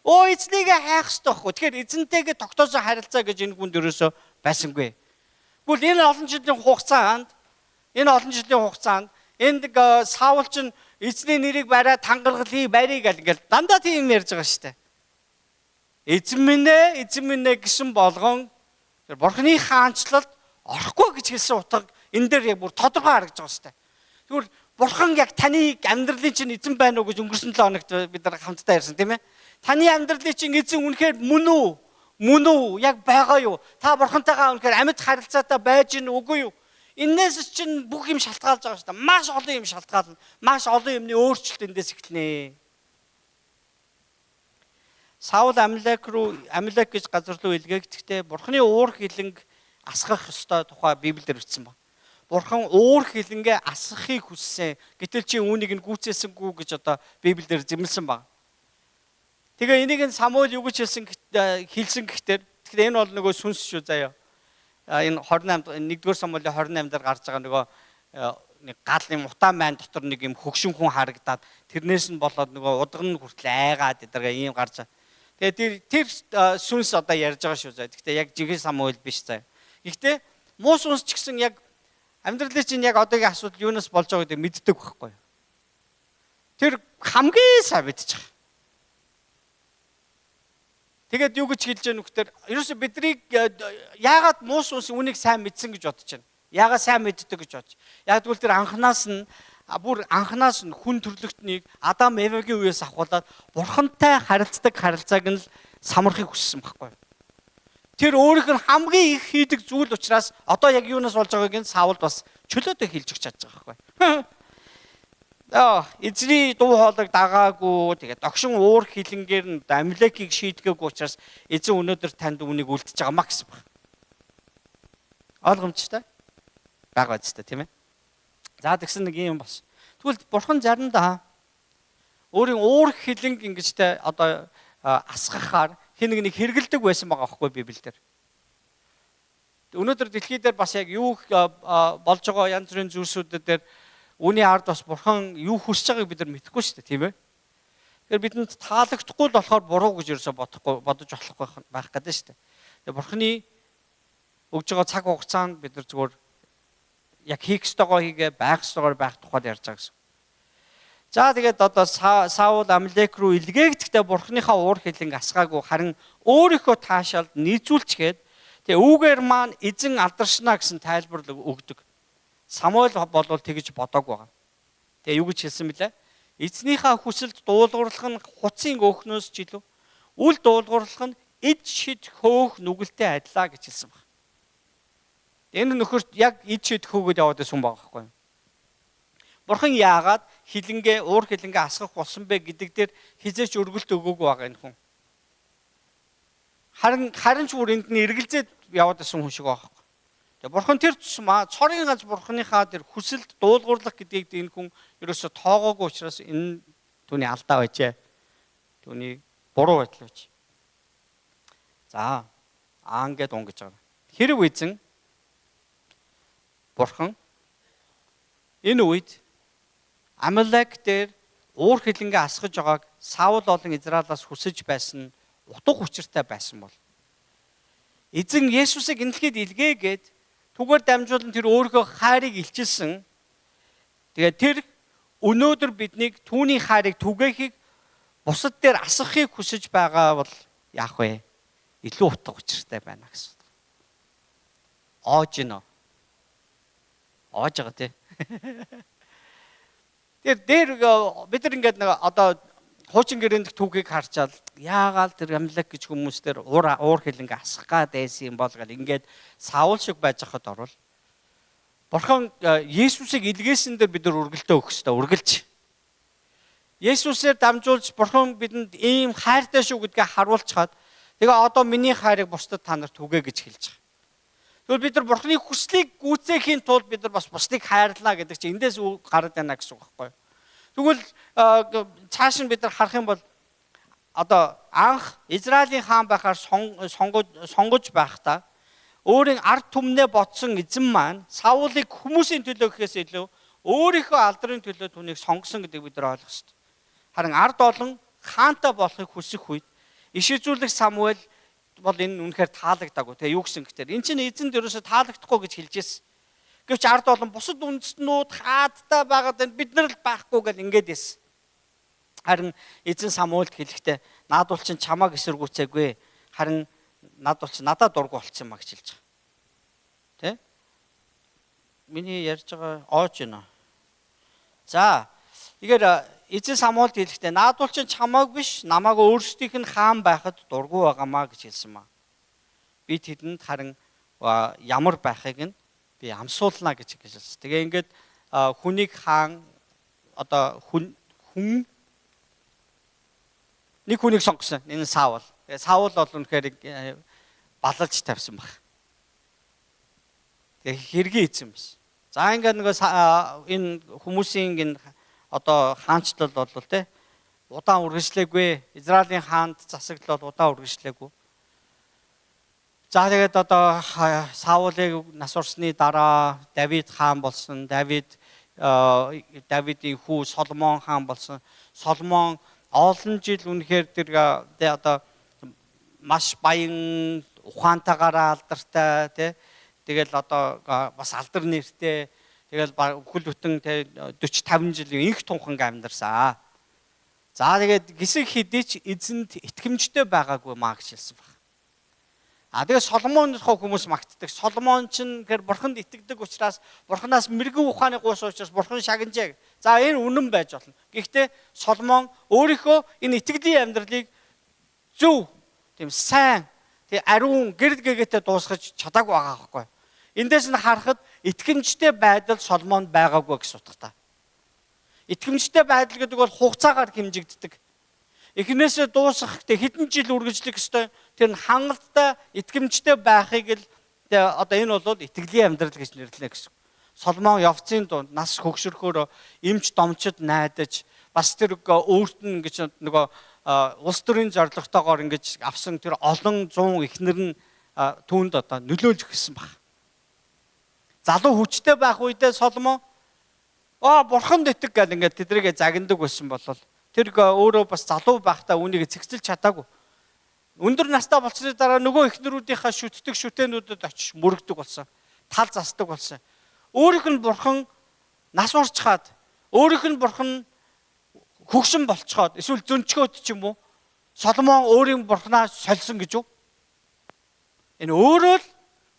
Өө эзнийг хайх ёстой байхгүй. Тэгэхээр эзэнтэйгээ тогтоосон харилцаа гэж энэ хүнд ерөөсөө байсангүй. Тэгвэл энэ олон жилийн хугацаанд энд Саул чинь эзний нэрийг бариад тангаргалыг барийг гэл ингээл дандаа тийм ярьж байгаа шүү дээ. Эзэн минь ээ, эзэн минь ээ гэсэн болгон тэр Бурханы хаанчлалд орохгүй гэж хэлсэн утга энэ дээр яг бүр тодорхой харагдаж байгаа шүү дээ. Тэгвэл Бурхан яг таны амьдралын чинь эзэн байна уу гэж өнгөрсөн 7 хоногт бид нар хамтдаа ярьсан тийм ээ. Таны амьдралын чинь эзэн үнэхээр мөн үү? Мөн үү? Яг байгаа юу? Та Бурхантайгаа үнэхээр амьд харилцаатай байж гин үгүй юу? Энээс чинь бүх юм шалтгаалж байгаа шүү дээ. Маш олон юм шалтгаална. Маш олон юмны өөрчлөлт эндээс эхэлнэ. Саул Амалек руу, Амалек гэж газар руу илгээгдэхдээ Бурханы уур хилэнг асгах ёстой тухай Библиэлд бичсэн байна. Бурхан уур хилэнгээ асгахыг хүссэн. Гэтэл чи үүнийг нь гүйцээсэнгүй гэж одоо Библиэлд зэмлсэн байна. Тэгээ энийг нь Самуэль юу гэж хэлсэн гэхтэр тэгэхээр энэ бол нөгөө сүнс шүү заяа. Энэ 28 1-р Самуэлийн 28 дээр гарч байгаа нөгөө нэг гал юм утаа маань дотор нэг юм хөгшин хүн харагдаад тэрнээс нь болоод нөгөө удган хүртэл айгаад эдэргээ ийм гарч. Тэгээ тэр сүнс одоо ярьж байгаа шүү заяа. Гэхдээ яг жинхэнэ Самуэль биш заяа. Гэхдээ муу сүнс ч гэсэн яг амьдралын чинь яг одоогийн асуудал юунаас болж байгааг гэдэг мэддэг байхгүй юу? Тэр хамгийн сайн мэдчих. Тэгээд юу гэж хэлж яах нүхтэр ерөөсө биднийг яагаад муу сүнс үүнийг сайн мэдсэн гэж бодож байна. Яагаад сайн мэддэг гэж бодож. Яг тэгвэл тэр анханаас нь бүр анханаас нь хүн төрлөختнийг Адам Евагийн үеэс авахуулаад бурхантай харилцдаг харилцааг нь л самархыг хүссэн байхгүй юу? Тэр өөрийнх нь хамгийн их хийдэг зүйл учраас одоо яг юунаас болж байгааг нь Саул бас чөлөөтэй хэлж өгч чадж байгаа байхгүй юу? Эзний дуу хоолойг дагаагүй, тэгээд догшин уур хилэнгээр нь Амалекийг шийдгээгүй учраас эзэн өнөөдөр танд үүнийг үлдэж байгаа маа гэсэн баг. Ойлгомжтой? Бага байцтай тийм ээ. За тэгсэн нэг юм бас. Тэгвэл бурхан заримдаа өөрийн уур хилэнг ингэж те одоо асгахаар хэн нэг хэрэгэлдэг байсан байгаа байхгүй Библиэлд. Өнөөдөр дэлхий дээр бас яг юу болж байгаа янз бүрийн зүйлсүүд дээр үүний ард бас бурхан юу хүсэж байгааг бид нар мэдэхгүй шүү дээ, тийм ээ. Тэгэхээр бидэнд таалагдахгүй л болохоор буруу гэж ерөөсөө бодохгүй бодож болохгүй байх гэдэг шүү дээ. Тэгээ бурханы өгж байгаа цаг хугацаанд бид нар зүгээр яг хийх ёстойгоо хийгээ, байх ёстойгоор байх тухайд ярьж байгаа гэсэн. За тэгээд одоо Саул Амалек руу илгээгдэхдээ бурханыхаа уур хилэнг асгаагүй харин өөрийнхөө таашаалд нийцүүлчихэд тэгээ үүгээр маань эзэн алдаршна гэсэн тайлбар өгдөг. Самуэль болвол тэгж бодоагүй байгаа. Тэгээ юу гэж хэлсэн бэлээ? Эзнийхээ хүсэлд дуулгуурлах нь хуцын өөхнөөс ч илүү үл дуулгуурлах нь эд шид хөөх нүгэлтэй адилаа гэж хэлсэн баг. Энэ нөхөрт яг эд шид хөөгöd яваад байсан байгаа байхгүй юу? Бурхан яагаад хилэнгээ уур хилэнгээ асгах болсон бэ гэдэг дээр хизээч өргөлт өгөөгүй байгаа энэ хүн. Харин ч бүр энд нь эргэлзээд яваад байсан хүн шиг байгаа. Бурхан тэр тусмаа цорын ганц бурханыхаа тэр хүсэлд дуулгуурлах гэдгийг энэ хүн ерөөсө тоогоогүй учраас энэ түүний алдаа байжээ. Түүний буруу байдал байж. За ингээд унгаж байгаа. Хэрв эзэн бурхан энэ үед Амалек дээр уур хилэнгээ асгаж байгааг Саул болон Израилаас хүсэж байсан утга учиртай байсан бол эзэн Есүсийг энэ дэлхийд илгээгээд түгээр дамжуулан тэр өөрийнхөө хайрыг илчилсэн. Тэгээд тэр өнөөдөр биднийг түүний хайрыг түгээхийг Бусад дээр асахыг хүсэж байгаа бол яах вэ? Илүү утга учиртай байна гэсэн. Оож гинэ. Оож байгаа тий. Тэр дээр бид нар ингээд нэг одоо хуучин гэрээнд түүхийг харчаал яагаал тэр Амлак гэж хүмүүс дээр уур хилэнгээ асах гад байсан юм бол гал ингээд Саул шиг байж хахад орвол Бурхан Есүсийг илгээсэн дээр бид нар үргэлтөө өгөх ёстой, үргэлж. Есүсээр дамжуулж Бурхан бидэнд ийм хайртай шүү гэдгээ харуулчихад тэгээ одоо миний хайрыг бусдад та нарт түгээ гэж хэлж байгаа. Тэгвэл бид нар Бурханы хүслийг гүйцээхийн тулд бид нар бас бусдыг хайрлаа гэдэг чинь эндээс гараад байна гэсэн үг байхгүй юу? Тэгвэл цааш нь бид нар харах юм бол одоо анх Израилийн хаан байхаар сонгож байхдаа өөрийн ард түмнээ бодсон эзэн маань Саулыг хүмүүсийн төлөө гэхээс илүү өөрийнхөө алдрын төлөө түүнийг сонгосон гэдгийг бид нар ойлгох ёстой. Харин ард олон хаантай болохыг хүсэх үед иш үзүүлэх Самуэль бол энэ үнэхээр таалагдаагүй. Тэгээ юу гэсэн гэхээр эн чинь эзэнд ерөөсөө таалагдахгүй гэж хэлж ирсэн. Гэвч ард олон бусад үндэстнүүд хаадтай байгаад байна. Бид нар л байхгүй гэл ингээд байсан. Харин эзэн Самуэлд хэлэхдээ наадвал чинь чамааг эсэргүүцээгүй. Харин надад бол надад дургу болцсон юм а гэж хэлж байгаа. Тэ? Миний ярьж байгаа оож байна. За, тэгэхээр эзэн Самуэлд хэлэхдээ наадвал чинь чамааг биш, намайг өөрсдийнх нь хаан байхад дургу байгаамаа гэж хэлсэн маа. Би тэдэнд харин ямар байхыг нь би амсуулна гэж хэлсэн. Тэгээ ингээд хүнийг хаан одоо хүн нэг хүнийг сонгосон. Энэ Саул. Тэгээ Саул бол үнэхээр балалж тавьсан баг. Тэгээ хэргийн эзэн байсан. За ингээд нөгөө энэ хүмүүсийн энэ одоо хаанчлал бол те удаан үргэлжлээгүй. Израилийн хаанд засаглал бол удаан үргэлжлээгүй. За тэгээд одоо Саулыг нас орсны дараа Давид хаан болсон. Давидын хүү Соломон хаан болсон. Соломон олон жил үнэхээр тэр одоо маш баян ухаантайгаараа алдартай тий. Тэгэл одоо бас алдар нэртэй. Тэгэл хөл бүтэн 40 50 жил инх тунханг амьдарсан. За тэгээд гисэг хэдий ч эзэнд итгэмжтэй байгаагүй маа гэж хэлсэн баг. А тэгээ Соломон тухай хүмүүс магтдаг. Соломон ч гэхээр бурханд итгэдэг учраас бурханаас мэрэгэн ухааны гуйсан учраас бурхан шагнажээ. За энэ үнэн байж болно. Гэхдээ Соломон өөрийнхөө энэ итгэлийн амьдралыг зөв тийм сайн тийм ариун гэрэл гэгээтэй дуусгаж чадаагүй байгаа байхгүй. Эндээс нь харахад итгэмжтэй байдал Соломонд байгаагүй гэсэн утгатай. Итгэмжтэй байдал гэдэг бол хугацаагаар хэмжигддэг. Эхнээсээ дуусгах хэдэн жил үргэлжлэх ёстой. Тэр нь хангалттай итгэмжтэй байхыг л одоо энэ бол итгэлийн амьдрал гэж нэрлэнэ гэсэн. Соломон явцын дунд нас хөгшөрхөөр эмч домчид найдаж бас тэр өөрт нь ингэж нөгөө улс төрийн зорилготойгоор ингэж авсан тэр олон зуун эхнэр нь түүнд одоо нөлөөлж өгсөн баг. Залуу хүчтэй байх үедээ Соломон бурханд итэг гэл ингээд тэднийг загнадаг байсан бол тэр өөрөө бас залуу байхдаа үүнийг цэгцэлж чадаагүй. Өндөр настай болсны дараа нөгөө эхнэрүүдийнхаа шүтдэг шүтээнүүдэд очиж мөрөгдөг болсон. Тал засдаг болсон. Өөрийнх нь бурхан нас урчхаад, өөрийнх нь бурхан хөгшин болцоход, эсвэл зөнчгөөд ч юм уу Соломон өөрийн бурхнаа сольсон гэж үү? Энэ өөрөө л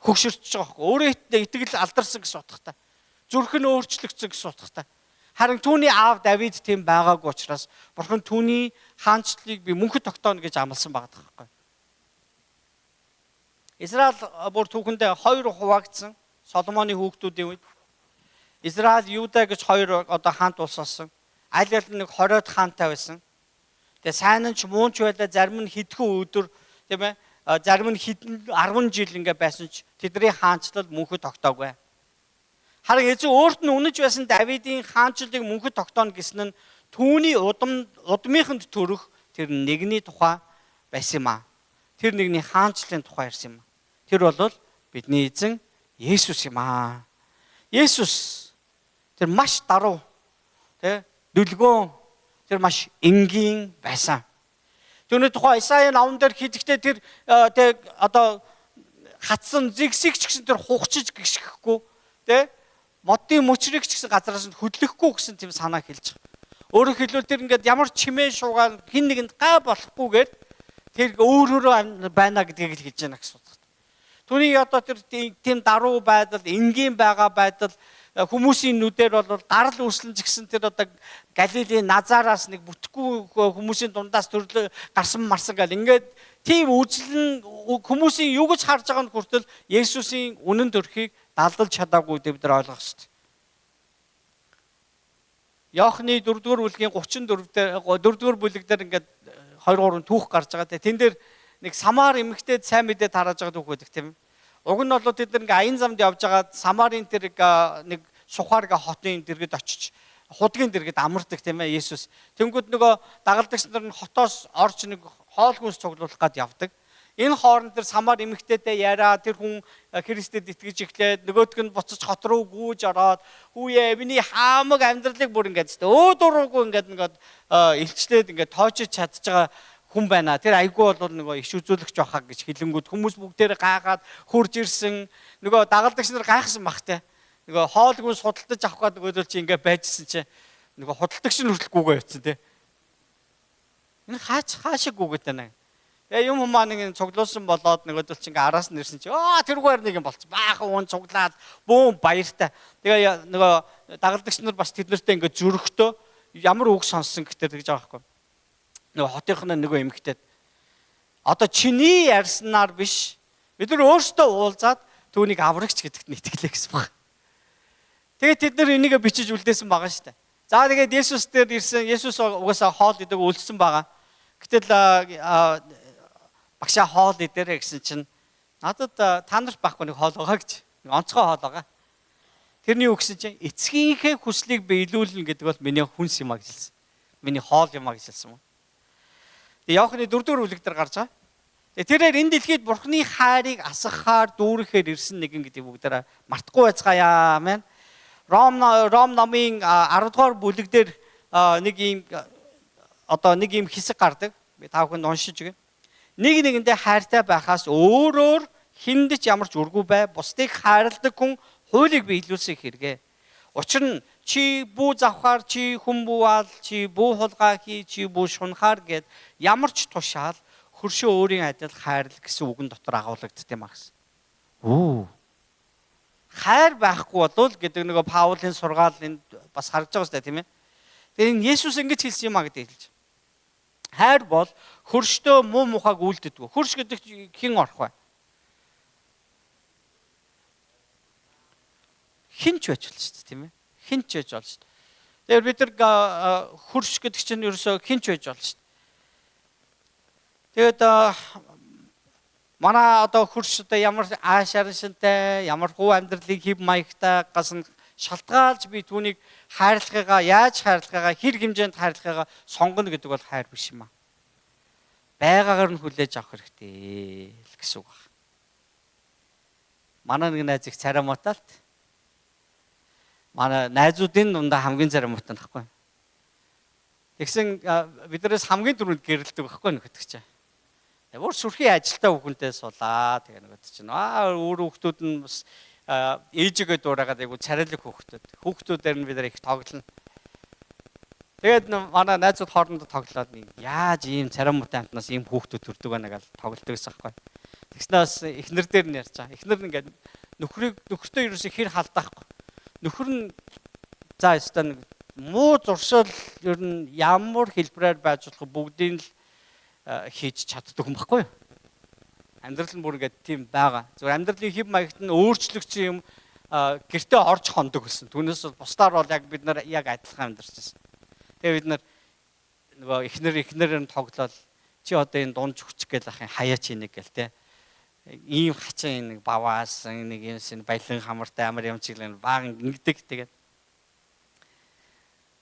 хөгшөрч байгаа байхгүй. Өөрөө итгэл алдарсан гэсэн утгатай. Зүрх нь өөрчлөгдсөн гэсэн утгатай. Харин түүний аав Давид тийм байгаагүй учраас бурхан түүний хаанчлалыг би мөнхөд тогтооно гэж амласан байгаа байхгүй. Израиль бүр түүхэндээ хоёр хуваагдсан. Соломоны хүүхдүүдийн үед Израиль, Юда гэж хоёр одоо хаант улс болсон. Аль аль нэг 20-од хаантай байсан. Тэгээ сайн нь ч муу ч байлаа, зарим нь хэдхэн өдөр тийм ээ, зарим нь хэдэн 10 жил ингээ байсан ч тэдний хаанчлал мөнхөд тогтоогүй. Харин эзэн өөрт нь үнэж байсан Давидын хаанчлалыг мөнхөд тогтооно гэсэн нь түүний удмынханд төрөх тэр нэгний тухай байсан юм аа. Тэр нэгний хаанчлалын тухай ярьсан юм. Тэр бол бидний эзэн Есүс юм аа. Есүс тэр маш даруй, тэ дүлгөөн, тэр маш энгийн байсан. Түүний тухай Исаийн номон дээр хэлэхдээ тэр тэ одоо хатсан зэгсийг ч гэсэн тэр хугчиж гიშгэхгүй, тэ модын мөчрийг ч гэсэн газараас нь хөдлөхгүй гэсэн тийм санаа хэлж байгаа. Өөрөөр хэлбэл тэр ингээд ямар чимээ шуугаан хин нэгэнд гай болохгүйгээр тэр өөрөөрөө байна гэдгийг л хэлж байна гэсэн утгатай. Түүний одоо тэр тийм даруй байдал, энгийн байгаа байдал хүмүүсийн нүдээр бол гарал үүслэн ч гэсэн тэр одоо Галилийн Назараас нэг бүтэхгүй хүмүүсийн дундаас төрлөө гарсан марсан гал ингээд тийм үзэл нь хүмүүсийн юу гэж харж байгаа нь хүртэл Есүсийн үнэн төрхийг далдалж чадаагүй гэдэг бид нар ойлгох ёстой. Иохны 4-р бүлгийн 34 дээр 4-р бүлэг дээр ингээд 2-3 түүх гарч байгаа. Тэн дээр нэг Самар эмэгтэйд сайн мэдээ тарааж байгаа түүх байдаг тийм ээ. Уг нь бол тэд нар ингээ аян замд явж байгаа Самарын тэр нэг Сухар гэ хотын дэргэд очиж худгийн дэргэд амардаг тийм ээ Есүс. Тэнгүүд нөгөө дагалдагч нар нь хотоос орж нэг хоол хүнс цуглуулах гад явдаг. Энэ хооронд тэр Самар эмэгтэйдээ яриа тэр хүн Христэд итгэж эхлээд нөгөөдг нь буцаж хот руу гүйж ороод хүүе миний хаамаг амьдралыг бүр ингээд өөд уруугүй ингээд илчлээд ингээд тоочиж чадж байгаа хүн байна. Тэр айгүй бол нөгөө иш үзүүлэгч байхаа гэж хэлэнгүүд хүмүүс бүгдээр гайхаад хурж ирсэн. Нөгөө дагалдагч нар гайхсан бах те. Нөгөө хоолгүй судалдаж авах гээд нөгөөдөл чи ингээд байжсэн чи нөгөө худалдагч нь хүртэл гүгээ явцсан те. Энэ хаашаа гүгээд байна. Тэгээ юм хүмүүс нэг цуглуулсан болоод нөгөөдөл чи ингээ араас нь ирсэн чи аа тэргээр нэг юм болцсон. Баахан хүн цуглаад бүүн баяртай. Тэгээ нөгөө дагалдагч нар бас тэд нартэй ингээ зөрөгтөө ямар үг сонссон гэтэр тэгж байгаа байхгүй. Нөгөө хотынх нь нөгөө эмэгтэйд одоо чиний ярьснаар биш бид нар өөрсдөө уулзаад түүнийг аврагч гэдэгт нь итгэлээ гэсэн баг. Тэгээд тэд нар энийг бичиж үлдээсэн байгаа шүү дээ. За тэгээд Есүс дээр ирсэн. Есүс угаасаа хоол идэг үлдсэн байгаа. Гэтэл багшаа хоол идэрэ гэсэн чинь надад та нарт байхгүй нэг хоол байгаа гэж. Нэг онцгой хоол байгаа. Тэрний үг гэсэн чинь эцгийнхээ хүслийг биелүүлнэ гэдэг бол миний хүнс юм а гэж хэлсэн. Миний хоол юм а гэж хэлсэн юм. Тэгээ Иохны 4-р бүлэг дээр гарч байгаа. Тэгээ тэрээр энэ дэлхийд Бурхны хайрыг асгахаар дүүрэхээр ирсэн нэгэн гэдэг бүгдээрээ мартахгүй байцгаая. Амен. Ром номын 10-р бүлэг дээр нэг ийм одоо нэг ийм хэсэг гардаг. Би та бүхэнд уншиж өгье. Нэг нэгэндээ хайртай байхаас өөрөөр хүнд ч ямар ч үргүй бай. Бусдыг хайрладаг хүн хуулийг биелүүлсэн хэрэгэ. Учир нь чи бүү завхаар, чи хүн бүүвал, чи бүү хулгай хий, чи бүү шунхаар гэд ямар ч тушаал хөршөө өөрийн адил хайрл гэсэн үгэн дотор агуулгаддаг юм а гэсэн. Хайр байхгүй болвол гэдэг нөгөө Паулийн сургаал энд бас харагдаж байгаа сте тийм ээ. Тэгээ энэ Есүс ингэж хэлсэн юм а гэдэг хэлж. Хайр бол хөрштөө муу мухайг үлддэг. Хөрш гэдэг хэн орох вэ? Хэн ч байж болно шүү дээ, тийм ээ. Хэн ч байж болно шүү дээ. Тэгэхээр бид нар хөрш гэдэг чинь ерөөсөө хэн ч байж болно шүү дээ. Тэгээд манай одоо хөрш одоо ямар ааш араншинтай, ямар хуу амьдралын хэв маягтай гасан шалтгаалж би түүнийг хайрлахыгаа, яаж хайрлахыгаа, хэр хэмжээнд хайрлахыгаа сонгоно гэдэг бол хайр биш юм аа. Байгаагаар нь хүлээж авах хэрэгтэй л гэсэн үг байна. Манай нэг найз их царай мууталт. Манай найзуудын дундаа хамгийн царай муутай байхгүй. Тэгсэн биднээс хамгийн түрүүнд гэрэлдэг байхгүй нөхөдөг чинь. Өөр сүрхий ажилтаа хүүхэнтэй сулаа. Тэгээ нөгөөд чинь өөр хүүхдүүд нь бас ээжигээ дуурайгаад айгу царайлаг хүүхдүүд. Хүүхдүүдээр нь бид нар их тоглоно. Тэгээд манай найзууд хоорондоо тоглоод яаж ийм царай муутай амтнаас ийм хүүхдүүд төрдөг байна гэж тоглолдог гэсэн байхгүй. Тэгснээс эхнэр дээр нь ярьж байгаа. Эхнэр нь ингээд нөхрөд нөхөртөө ерөөсөө хэр халдаахгүй. Нөхөр нь за ёстой нэг муу зуршил ер нь ямар хэлбэрээр байж болох бүгдийг л хийж чаддаг юм баггүй юу? Амьдрал нь бүр ингээд тийм байгаа. Зөвхөн амьдралын хэв маягт нь өөрчлөгдсөн юм гэртээ орж хондог гэсэн. Түүнээс бол бусдаар бол яг бид нар яг адилхан амьдарч байсан. Тэгээ бид нар нөгөө эхнэр нь тоглоод чи одоо энэ дунд хүчих гээл ахын хаяа чи нэг гэл те. Ийм хачин нэг баваасан нэг юм шин баялан хамартай амар юм чиглэн баахан ингэдэг тэгээд.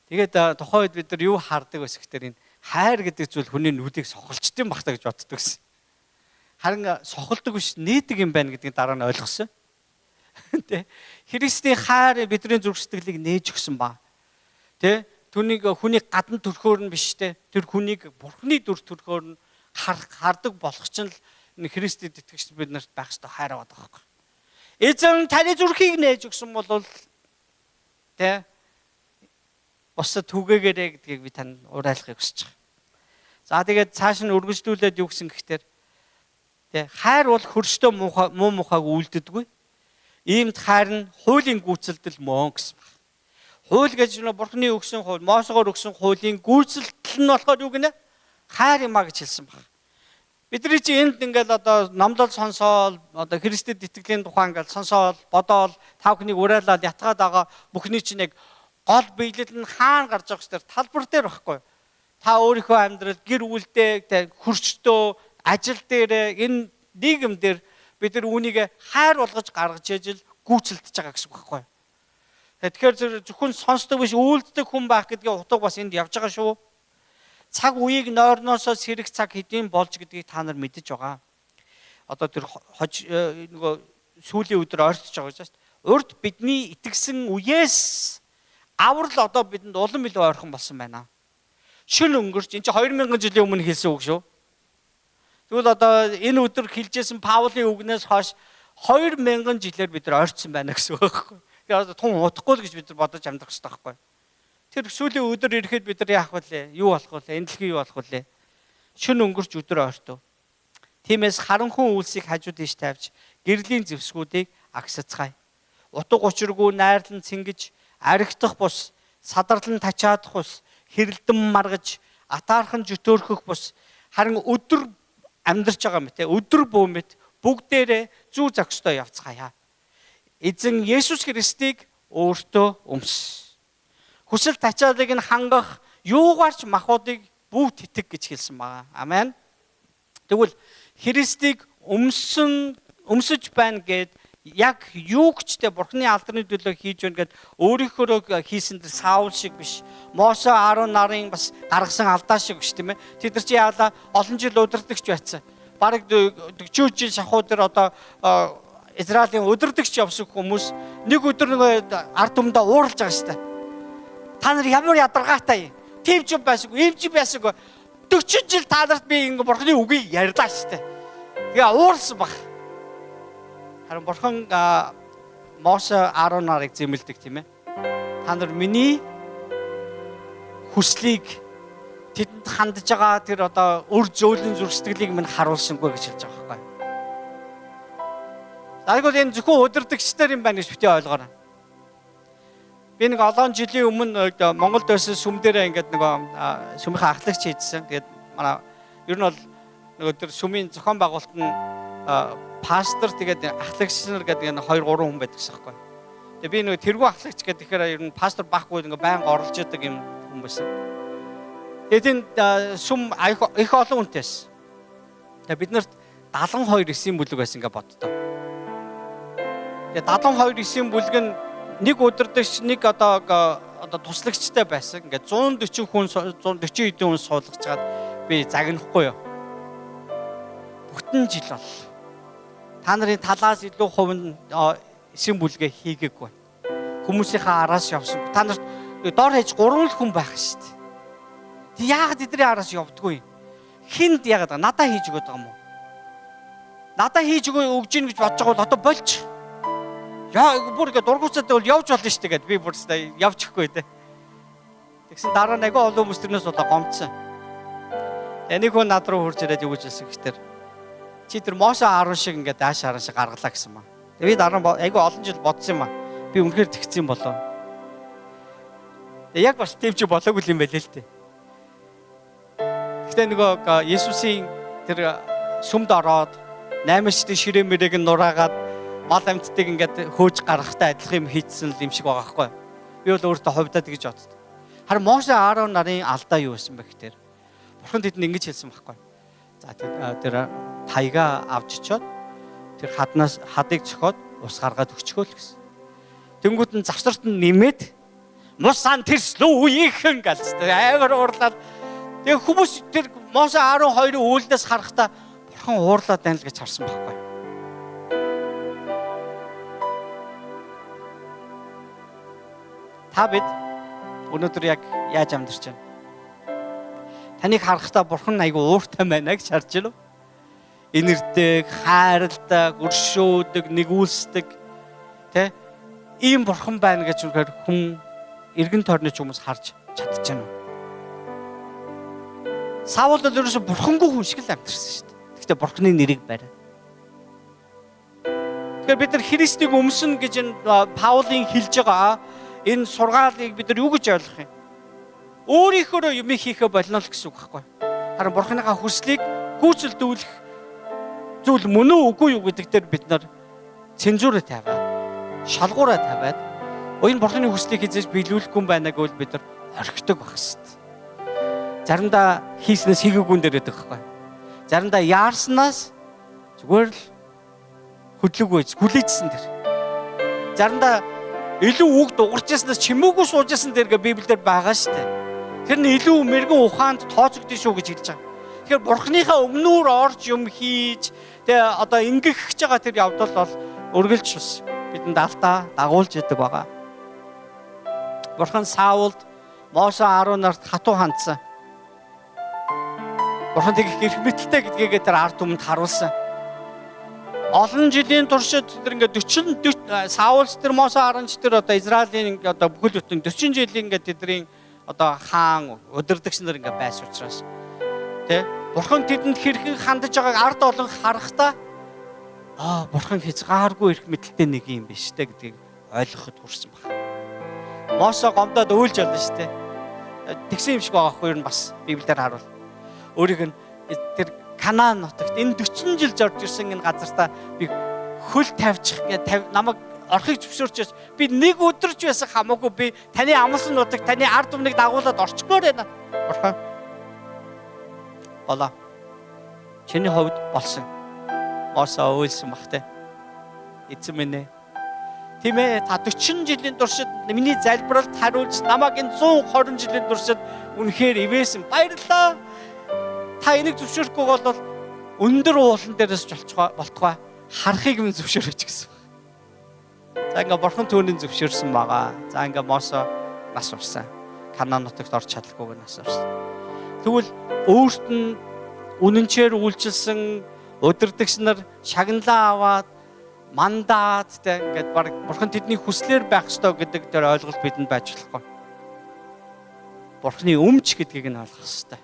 Тэгээд тухайн үед бид нар юу хардаг вэ гэхээр энэ хайр гэдэг зүйл хүний нүдийг сохолчтой юм бах та гэж боддог гэсэн. Харин сохолдог биш нээдэг юм байна гэдгийг дараа нь ойлгосон. Тэ. Христийн хайр бидний зүрх сэтгэлийг нээж өгсөн ба. Тэ. Түүнийг хүнийг гадна төрхөөр нь биш те. Тэр хүнийг Бурхны дүр төрхөөр нь хардаг болох чинь л Христэд итгэгч бид нарт байх ёстой хайр аваад байгаа байхгүй. Эзэн таны зүрхийг нээж өгсөн бол тэ Бусдад түгээгээрэй гэдгийг би танд уриалахыг хүсэж байгаа. За тэгээд цааш нь үргэлжлүүлээд юу гэсэн гэхтэр тэ хайр бол хөрштөө муу мухайг үйлддэггүй. Иймд хайр нь хуулийн гүйцэлдэл мөн гэсэн баг. Хууль гэж нь Бурхны өгсөн хууль, Мосегоор өгсөн хуулийн гүйцэлдэл нь болохоор юу гинэ? Хайр юм а гэж хэлсэн баг. Бидний чи энд ингээл одоо номлол сонсоол, одоо Христэд итгэлийн тухай ингээл сонсоол, бодоол, та бүхнийг уриалаад ятгаад байгаа бүхний чинь яг гол биелэл нь хаана гарч байгаа гэхээр талбар дээр байхгүй. Та өөрийнхөө амьдрал, гэр бүлдээ, хөрчтөө, ажил дээр, энэ нийгэм дээр бид нар үүнийг хайр болгож гаргаж ижил гүйцэлдэж байгаа гэсэн үг байхгүй. Тэгэхээр зөвхөн сонсдог биш, үйлддэг хүн байх гэдгийн утга бас энд явж байгаа шүү. Цаг үеийг нойрноосоо сэрэх цаг хэдийн болж гэдгийг та нар мэдэж байгаа. Одоо тэр хож нөгөө сүүлийн өдөр ойртож байгаа гэж байна шүү дээ. Урд бидний итгэсэн үеэс аврал одоо бидэнд улам илүү ойрхон болсон байна. Шүн өнгөрч энэ чинь 2000 жилийн өмнө хэлсэн үг шүү. Тэгвэл одоо энэ өдөр хэлжсэн Паулийн үгнээс хойш 2000 жилээр бид нар ойртсон байна гэсэн үг байхгүй. Тэгэхээр одоо тун удахгүй л гэж бид нар бодож амьдрах хэрэгтэй байхгүй. Тэр сүүлийн өдөр ирэхэд бид нар яах вэ? Юу болох вэ? Энэ дэлхий юу болох вэ? Шүн өнгөрч өдөр ойртов. Тиймээс харанхуй үйлсийг хажуу тийш тавьж гэрлийн зэвсгүүдийг агсацгаая. Утга учиргүй найрлан цэнгэж аригдах бус, садарлан тачаадах бус, хэрэлдэн маргаж, атаархан жөтөөрхөх бус, харин өдөр амьдарч байгаа мэт, өдөр бүү мэт бүгдээрээ зүү зохистой явцгаая. Эзэн Есүс Христийг өөртөө өмс. Хүсэл тачаалыг нь хангах юугаар ч махуудыг бүгд тэтг гэж хэлсэн байгаа. Амен. Тэгвэл Христийг өмсөж байна гэд яг юу гэжтэй Бурхны алдрын төлөө хийж байна гэд өөрийнхөө хийсэн тэр Саул шиг биш. Мосе 10 нарын бас гаргасан алдаа шиг биш тийм ээ. Тэд нар чи яалаа олон жил удирдагч байсан. Бараг 40 жил шахуу дээр одоо Израилийн удирдагч явсан хүмүүс нэг өдөр нэг ард түмдээ ууралж байгаа шүү дээ. Та нар ямар ядаргаатай юм. Тийм ч байсангүй, ийм ч байсангүй. 40 жил та нарт би ингэ Бурхны үгийг ярьлаа шүү дээ. Тэгээ ууралсан баг. Харин Бурхан Мосе 10 нарыг зэмлэдэг тийм ээ. Та нар миний хүслийг тэдэнд хандж байгаа тэр одоо өр зөөлөн зүрх сэтгэлийг минь харуулсангүй гэж хэлж байгаа байхгүй. Тэгвэл энэ зөвхөн удирдагчдаар юм байна гэж битгий ойлгоорой. Би нэг олон жилийн өмнө Монголд байсан сүм дээрээ ингээд нөгөө сүмийнхээ ахлагч хийжсэн. Тэгээд манай ер нь бол нөгөө тэр сүмийн зохион байгуулалт нь пастор тэгээд ахлагч нар гэдэг энэ 2 3 хүн байдаг гэсэн байхгүй. Тэгээд би нөгөө тэргүй ахлагч гэдэг тэгэхээр ер нь пастор байхгүй ингээ байнга оролж идэг юм хүн байсан. Тэгээд энэ сүм их олон хүнтэйс. Тэгээд бид нарт 72 эсийн бүлэг байсан ингээ боддоо. Тэгээд 72 эсийн бүлэг нь нэг удирдагч нэг одоо туслагчтай байсан. Ингээд 140 хүн 140 хэдэн хүн суулгачаад би загнахгүй юу. Бүтэн жил бол та нарын талаас илүү хувь нь эсийн бүлгээ хийгээгүй. Хүмүүсийнхээ араас явсан. Та нарт дор хаяж 3 л хүн байх шүү дээ. Тэг яагаад эдний араас явдггүй юм? Хинд яагаад надаа хийж өгöd байгаа юм уу? Надаа хийж өгж гин гэж бодож байгаа бол одоо болж. Яа бүр ингэ дургуцаад бол явж болно шүү дээ гэд би бүр явж өгөхгүй дээ. Тэгсэн дараа нь айгүй олон хүмүүс тэрнээс одоо гомдсон. Тэгээ нэг хүн над руу хурж ирээд юу гэж хэлсэн гэхтэр чи тэр Мосе 10 шиг ингээд дааш харан шиг гаргалаа гэсэн маа. Тэгээ би дараа нь айгүй олон жил бодсон юм аа. Би үнэхээр тэгсэн болов. Тэгээ яг бас тийм чи болоогүй юм байлээ л дээ. Гэтэ нөгөө Есүсийн тэр сүмд ороод наймшдын ширээ мэрээг нь нураагаад мал амьтдыг ингээд хөөж гаргахтай адилхан юм хийцсэн л юм шиг байгаа байхгүй. Би бол өөртөө хувьдаа тэгж боддог. Харин Мосе 10 нарын алдаа юу байсан бэ гэхээр Бурхан тэдэнд ингэж хэлсэн байхгүй. За тэр таяга авч очиод тэр хаднаас хадыг цохиод ус гаргаад өгчгөө л гэсэн. Тэнгүүд нь завсарт нь нэмээд мусан тэрслүү үеийнхэн гэлцтэй амар уурлаад тэгээ хүмүүс тэр Мосе 12-ын үйлдээс харахтаа Бурхан уурлаад байна л гэж харсан байхгүй. Та бид өнөөдөр яг яаж амьдарч байна? Таныг харахтаа Бурхан айгүй ууртай байна гэж харж байна уу? Инэрдэг, хайрладаг, өршөөдөг, нэгүүлсдэг тэ ийм Бурхан байна гэж үнэхээр хүн эргэн тойрны ч хүмүүс харж чадж байна уу? Саул бол ерөөсө бурхангүй хүн шиг л амьдарсан шүү дээ. Гэхдээ бурхны нэрийг бариад. Тэгэхээр бид нар Христийг өмсөн гэж энэ Паулийн хэлж байгаа энэ сургаалыг бид нар юу гэж ойлгох юм? Өөрийнхөөрөө юм хийхэ болно л гэсэн үг байхгүй. Харин бурхныхаа хүслийг гүйцэлдүүлэх зүйл мөн үү үгүй юу гэдэг дээр бид нар цензурэ тавиад, шалгуураа тавиад энэ бурхны хүслийг хизээж биелүүлэхгүй юм байна гэвэл бид нар орхидог байх хэвээр. Заримдаа хийснээс хийгээгүйн дээр байдаг байхгүй. Заримдаа яарснаас зүгээр л хөдлөгөө хүлээжсэн тэр. Заримдаа илүү үг дугарч яснаас чимээгүй сууж ясан тэр гэ Библиэлд байгаа шүү дээ. Тэр нь илүү мэрэгэн ухаанд тооцогдсон шүү гэж хэлж байгаа. Тэгэхээр бурхныхаа өмнүүр орж юм хийж тэгээ одоо ингэх гэж байгаа тэр явдал бол үргэлж бас бидэнд алдаа дагуулж идэг байгаа. Бурхан Саулд Мосе 10 нарт хатуу хандсан. Бурхан тэгэх эрх мэдэлтэй гэдгээгээ тэр ард түмэнд харуулсан. Олон жилийн туршид тэр ингээд 40 Саул тэр Мосе 10 тэр одоо Израилийн одоо бүхэл бүтэн 40 жилийн ингээд тэдний одоо хаан удирдагч нар ингээд байсан учраас тэ Бурхан тэдэнд хэрхэн хандаж байгааг ард олон харахтаа бурхан хязгааргүй эрх мэдэлтэй нэг юм биш тэ гэдгийг ойлгоход хүрсэн баг. Мосе гомдоод өөлж болно шүү дээ. Тэгсэн юм шиг байгаа хгүй юу бас Библиэр харуул. Өөрийг нь тэр Канаан нутагт энэ 40 жил зорж ирсэн энэ газартаа би хөл тавьчих ингээд намайг орохыг зөвшөөрч би нэг өдөрч байсан хамаагүй би таны амлсан нутагт таны ард түмнийг дагуулад орчихмоор байна. Бурхан болоо. Чиний хувьд болсон. Мосе уйлсан бах те. Эзэн минь ээ. Тийм ээ та 40 жилийн туршид миний залбиралд хариулж намайг энэ 120 жилийн туршид үнэхээр ивээсэн. Баярлалаа. Та энийг зөвшөөрөхгүй бол өндөр уулан дээрээс болтугай харахыг минь зөвшөөрөөч гэсэн. За ингээ бурхан түүнийг зөвшөөрсөн байгаа. За ингээ Мосе нас урсан. Канаан нутагт орч чадалгүйг нас урсан. Тэгвэл өөрт нь үнэнчээр үйлчилсэн удирдагч нар шагналаа аваад мандаад тэ ингээд баг бурхан тэдний хүслээр байх ёстой гэдэг тэр ойлголт бидэнд байж болохгүй. Бурханы өмч гэдгийг нь ойлгох ёстой.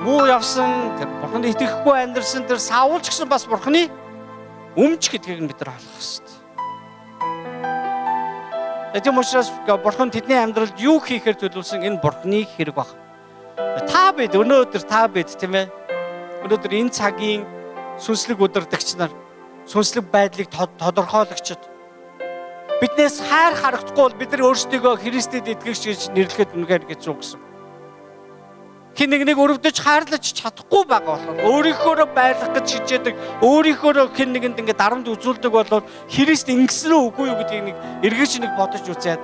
Муу явсан тэр бурханд итгэхгүй амьдарсан тэр Саул ч гэсэн бас бурханы өмч гэдгийг нь бид нар ойлгох ёстой. Тийм учраас бурхан тэдний амьдралд юу хийхээр төлөвлөсөн энэ бурханы хэрэг баг. Та бид өнөөдөр та бид тийм ээ. Өнөөдөр энэ цагийн сүнслэг удирдагч нар, сүнслэг байдлыг тодорхойлогчид биднээс хайр харагдахгүй бол бид нар өөрсдийгөө Христэд итгэгч гэж нэрлэхэд үнэхээр хэцүү гэсэн. Хэн нэг нэг өрөвдөж хайрлаж чадахгүй байгаа болохоор өөрийнхөөрөө байлгах гэж хичээдэг, өөрийнхөөрөө хэн нэгэнд ингээд дарамт үзүүлдэг бол Христ ингэсэн үү үгүй юу гэдгийг нэг эргэж нэг бодож үзээд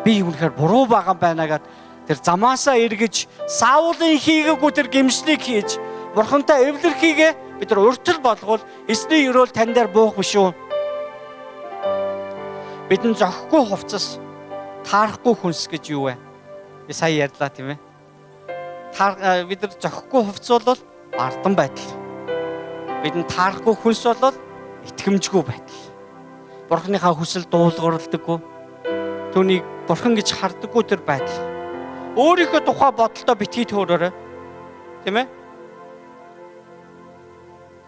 би үнэхээр буруу байгаа юм байна гэд тэр замаасаа эргэж Саулын хийгээгүй тэр гэмшлийг хийж бурхантай эвлэрхийгээ бид нар урьдчил болгол эзний өрөөл тань дээр буух биш үү? Бидэн зохихгүй хувцас, таарахгүй хүнс гэж юу вэ? Би сая ярьлаа тийм ээ. Бид нар зохихгүй хувцас бол ардан байдал. Бидэнд таарахгүй хүнс бол итгэмжгүй байдал. Бурханыхаа хүсэл дуулуурладаггүй. Түүнийг бурхан гэж хардаггүй тэр байдал. Өөрийнхөө тухай бодолтой битгий төөрөөрэй. Тийм ээ?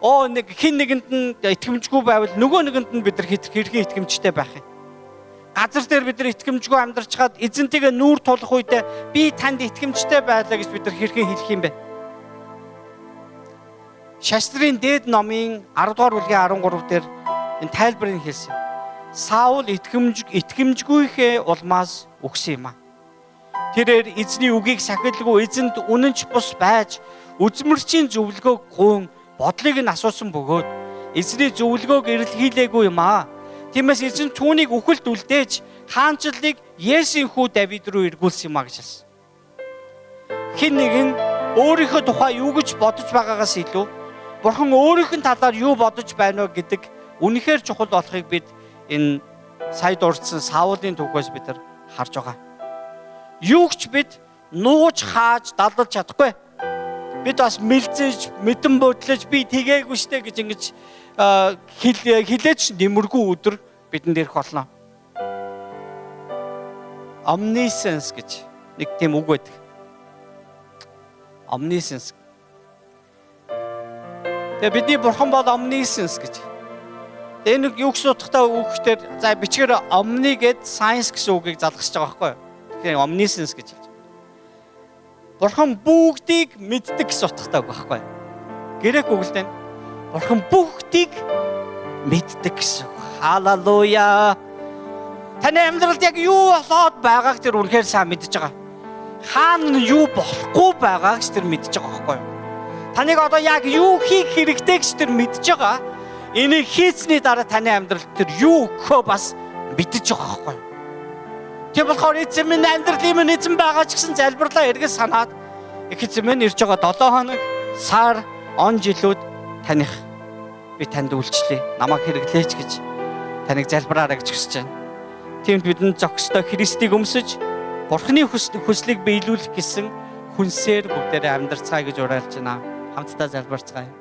Оо нэг хин нэгэнд нь итгэмжгүй байвал нөгөө нэгэнд нь бид нар хэрхэн итгэмжтэй байх юм? Газар дээр бид нар итгэмжгүй амьдарчхаад эзэнтэйгээ нүүр тулах үедээ би танд итгэмжтэй байлаа гэж бид нар хэрхэн хэлэх юм бэ? Шастрын дээд номын 10 дугаар бүлгийн 13 дээр энэ тайлбарыг хэлсэн. Саул итгэмжгүйхээ улмаас үхсэн юм а. Тэрээр эзний үгийг сахилгүй эзэнд үнэнч бус байж үзмэрчийн зөвлөгөөг гуйн бодлыг нь асуусан бөгөөд эзний зөвлөгөөг эрэлхийлээгүй юм аа. Тиймээс эзэн түүнийг үхэлд үлдээж хаанчлалыг Есүсийн хүү Давид руу эргүүлсэн юм а гэж хэлсэн. Хэн нэгэн өөрийнхөө тухай юу гэж бодож байгаагаас илүү Бурхан өөрийнх нь талаар юу бодож байна вэ гэдэг үнэхээр чухал болохыг бид энэ сая дурдсан Саулын түүхээс бид нар харж байгаа. Юу ч бид нууж хааж далдалж чадахгүй. Бид бас мэлзэж, мэдэн бодлож би тэгээгүй штэ гэж ингэж хилээч нэмэргүй өдөр бидэнд ирэх болно. Omniscience гэж Нэг тийм үг байдаг. Omniscience. Тэгээ бидний бурхан бол omniscience гэж. Тэгээ энэ юу гэсэн утгатай үг гэхээр за бичгээр omni гэд science гэсэн үгийг залгасч байгаа байхгүй юу? Тэгэхээр omniscience гэж хэлж. Бурхан бүгдийг мэддэг гэсэн утгатай үг байхгүй юу? Грек үг л дээ. Бурхан бүгдийг мэддэг гэсэн үг. Халелуя. Таны амьдралд яг юу болоод байгааг тэр үнэхээр сайн мэдж байгаа. Хаана юу болохгүй байгааг ч тэр мэдж байгаа байхгүй юу? Таныг одоо яг юу хийх хэрэгтэй гэж тэр мэдж байгаа. Энийг хийцний дараа таны амьдралд тэр юу өгөхөө бас мэдж байгаа байхгүй юу? Тийм болохоор эзэн минь амьдралын минь эзэн байгаа ч гэсэн залбирлаа эргэж санаад их эзэн минь ирж байгаа 7 хоног, сар, он жилүүд таних би танд үйлчлэе. Намайг хэрэглээч гэж таныг залбираарай гэж хүсэж байна. Тиймд бидэнд зохистой Христийг өмсөж Бурхны хүслийг биелүүлэх гэсэн хүнсээр бүгдээрээ амьдарцгаая гэж уриалж байна. Хамтдаа залбирцгаая.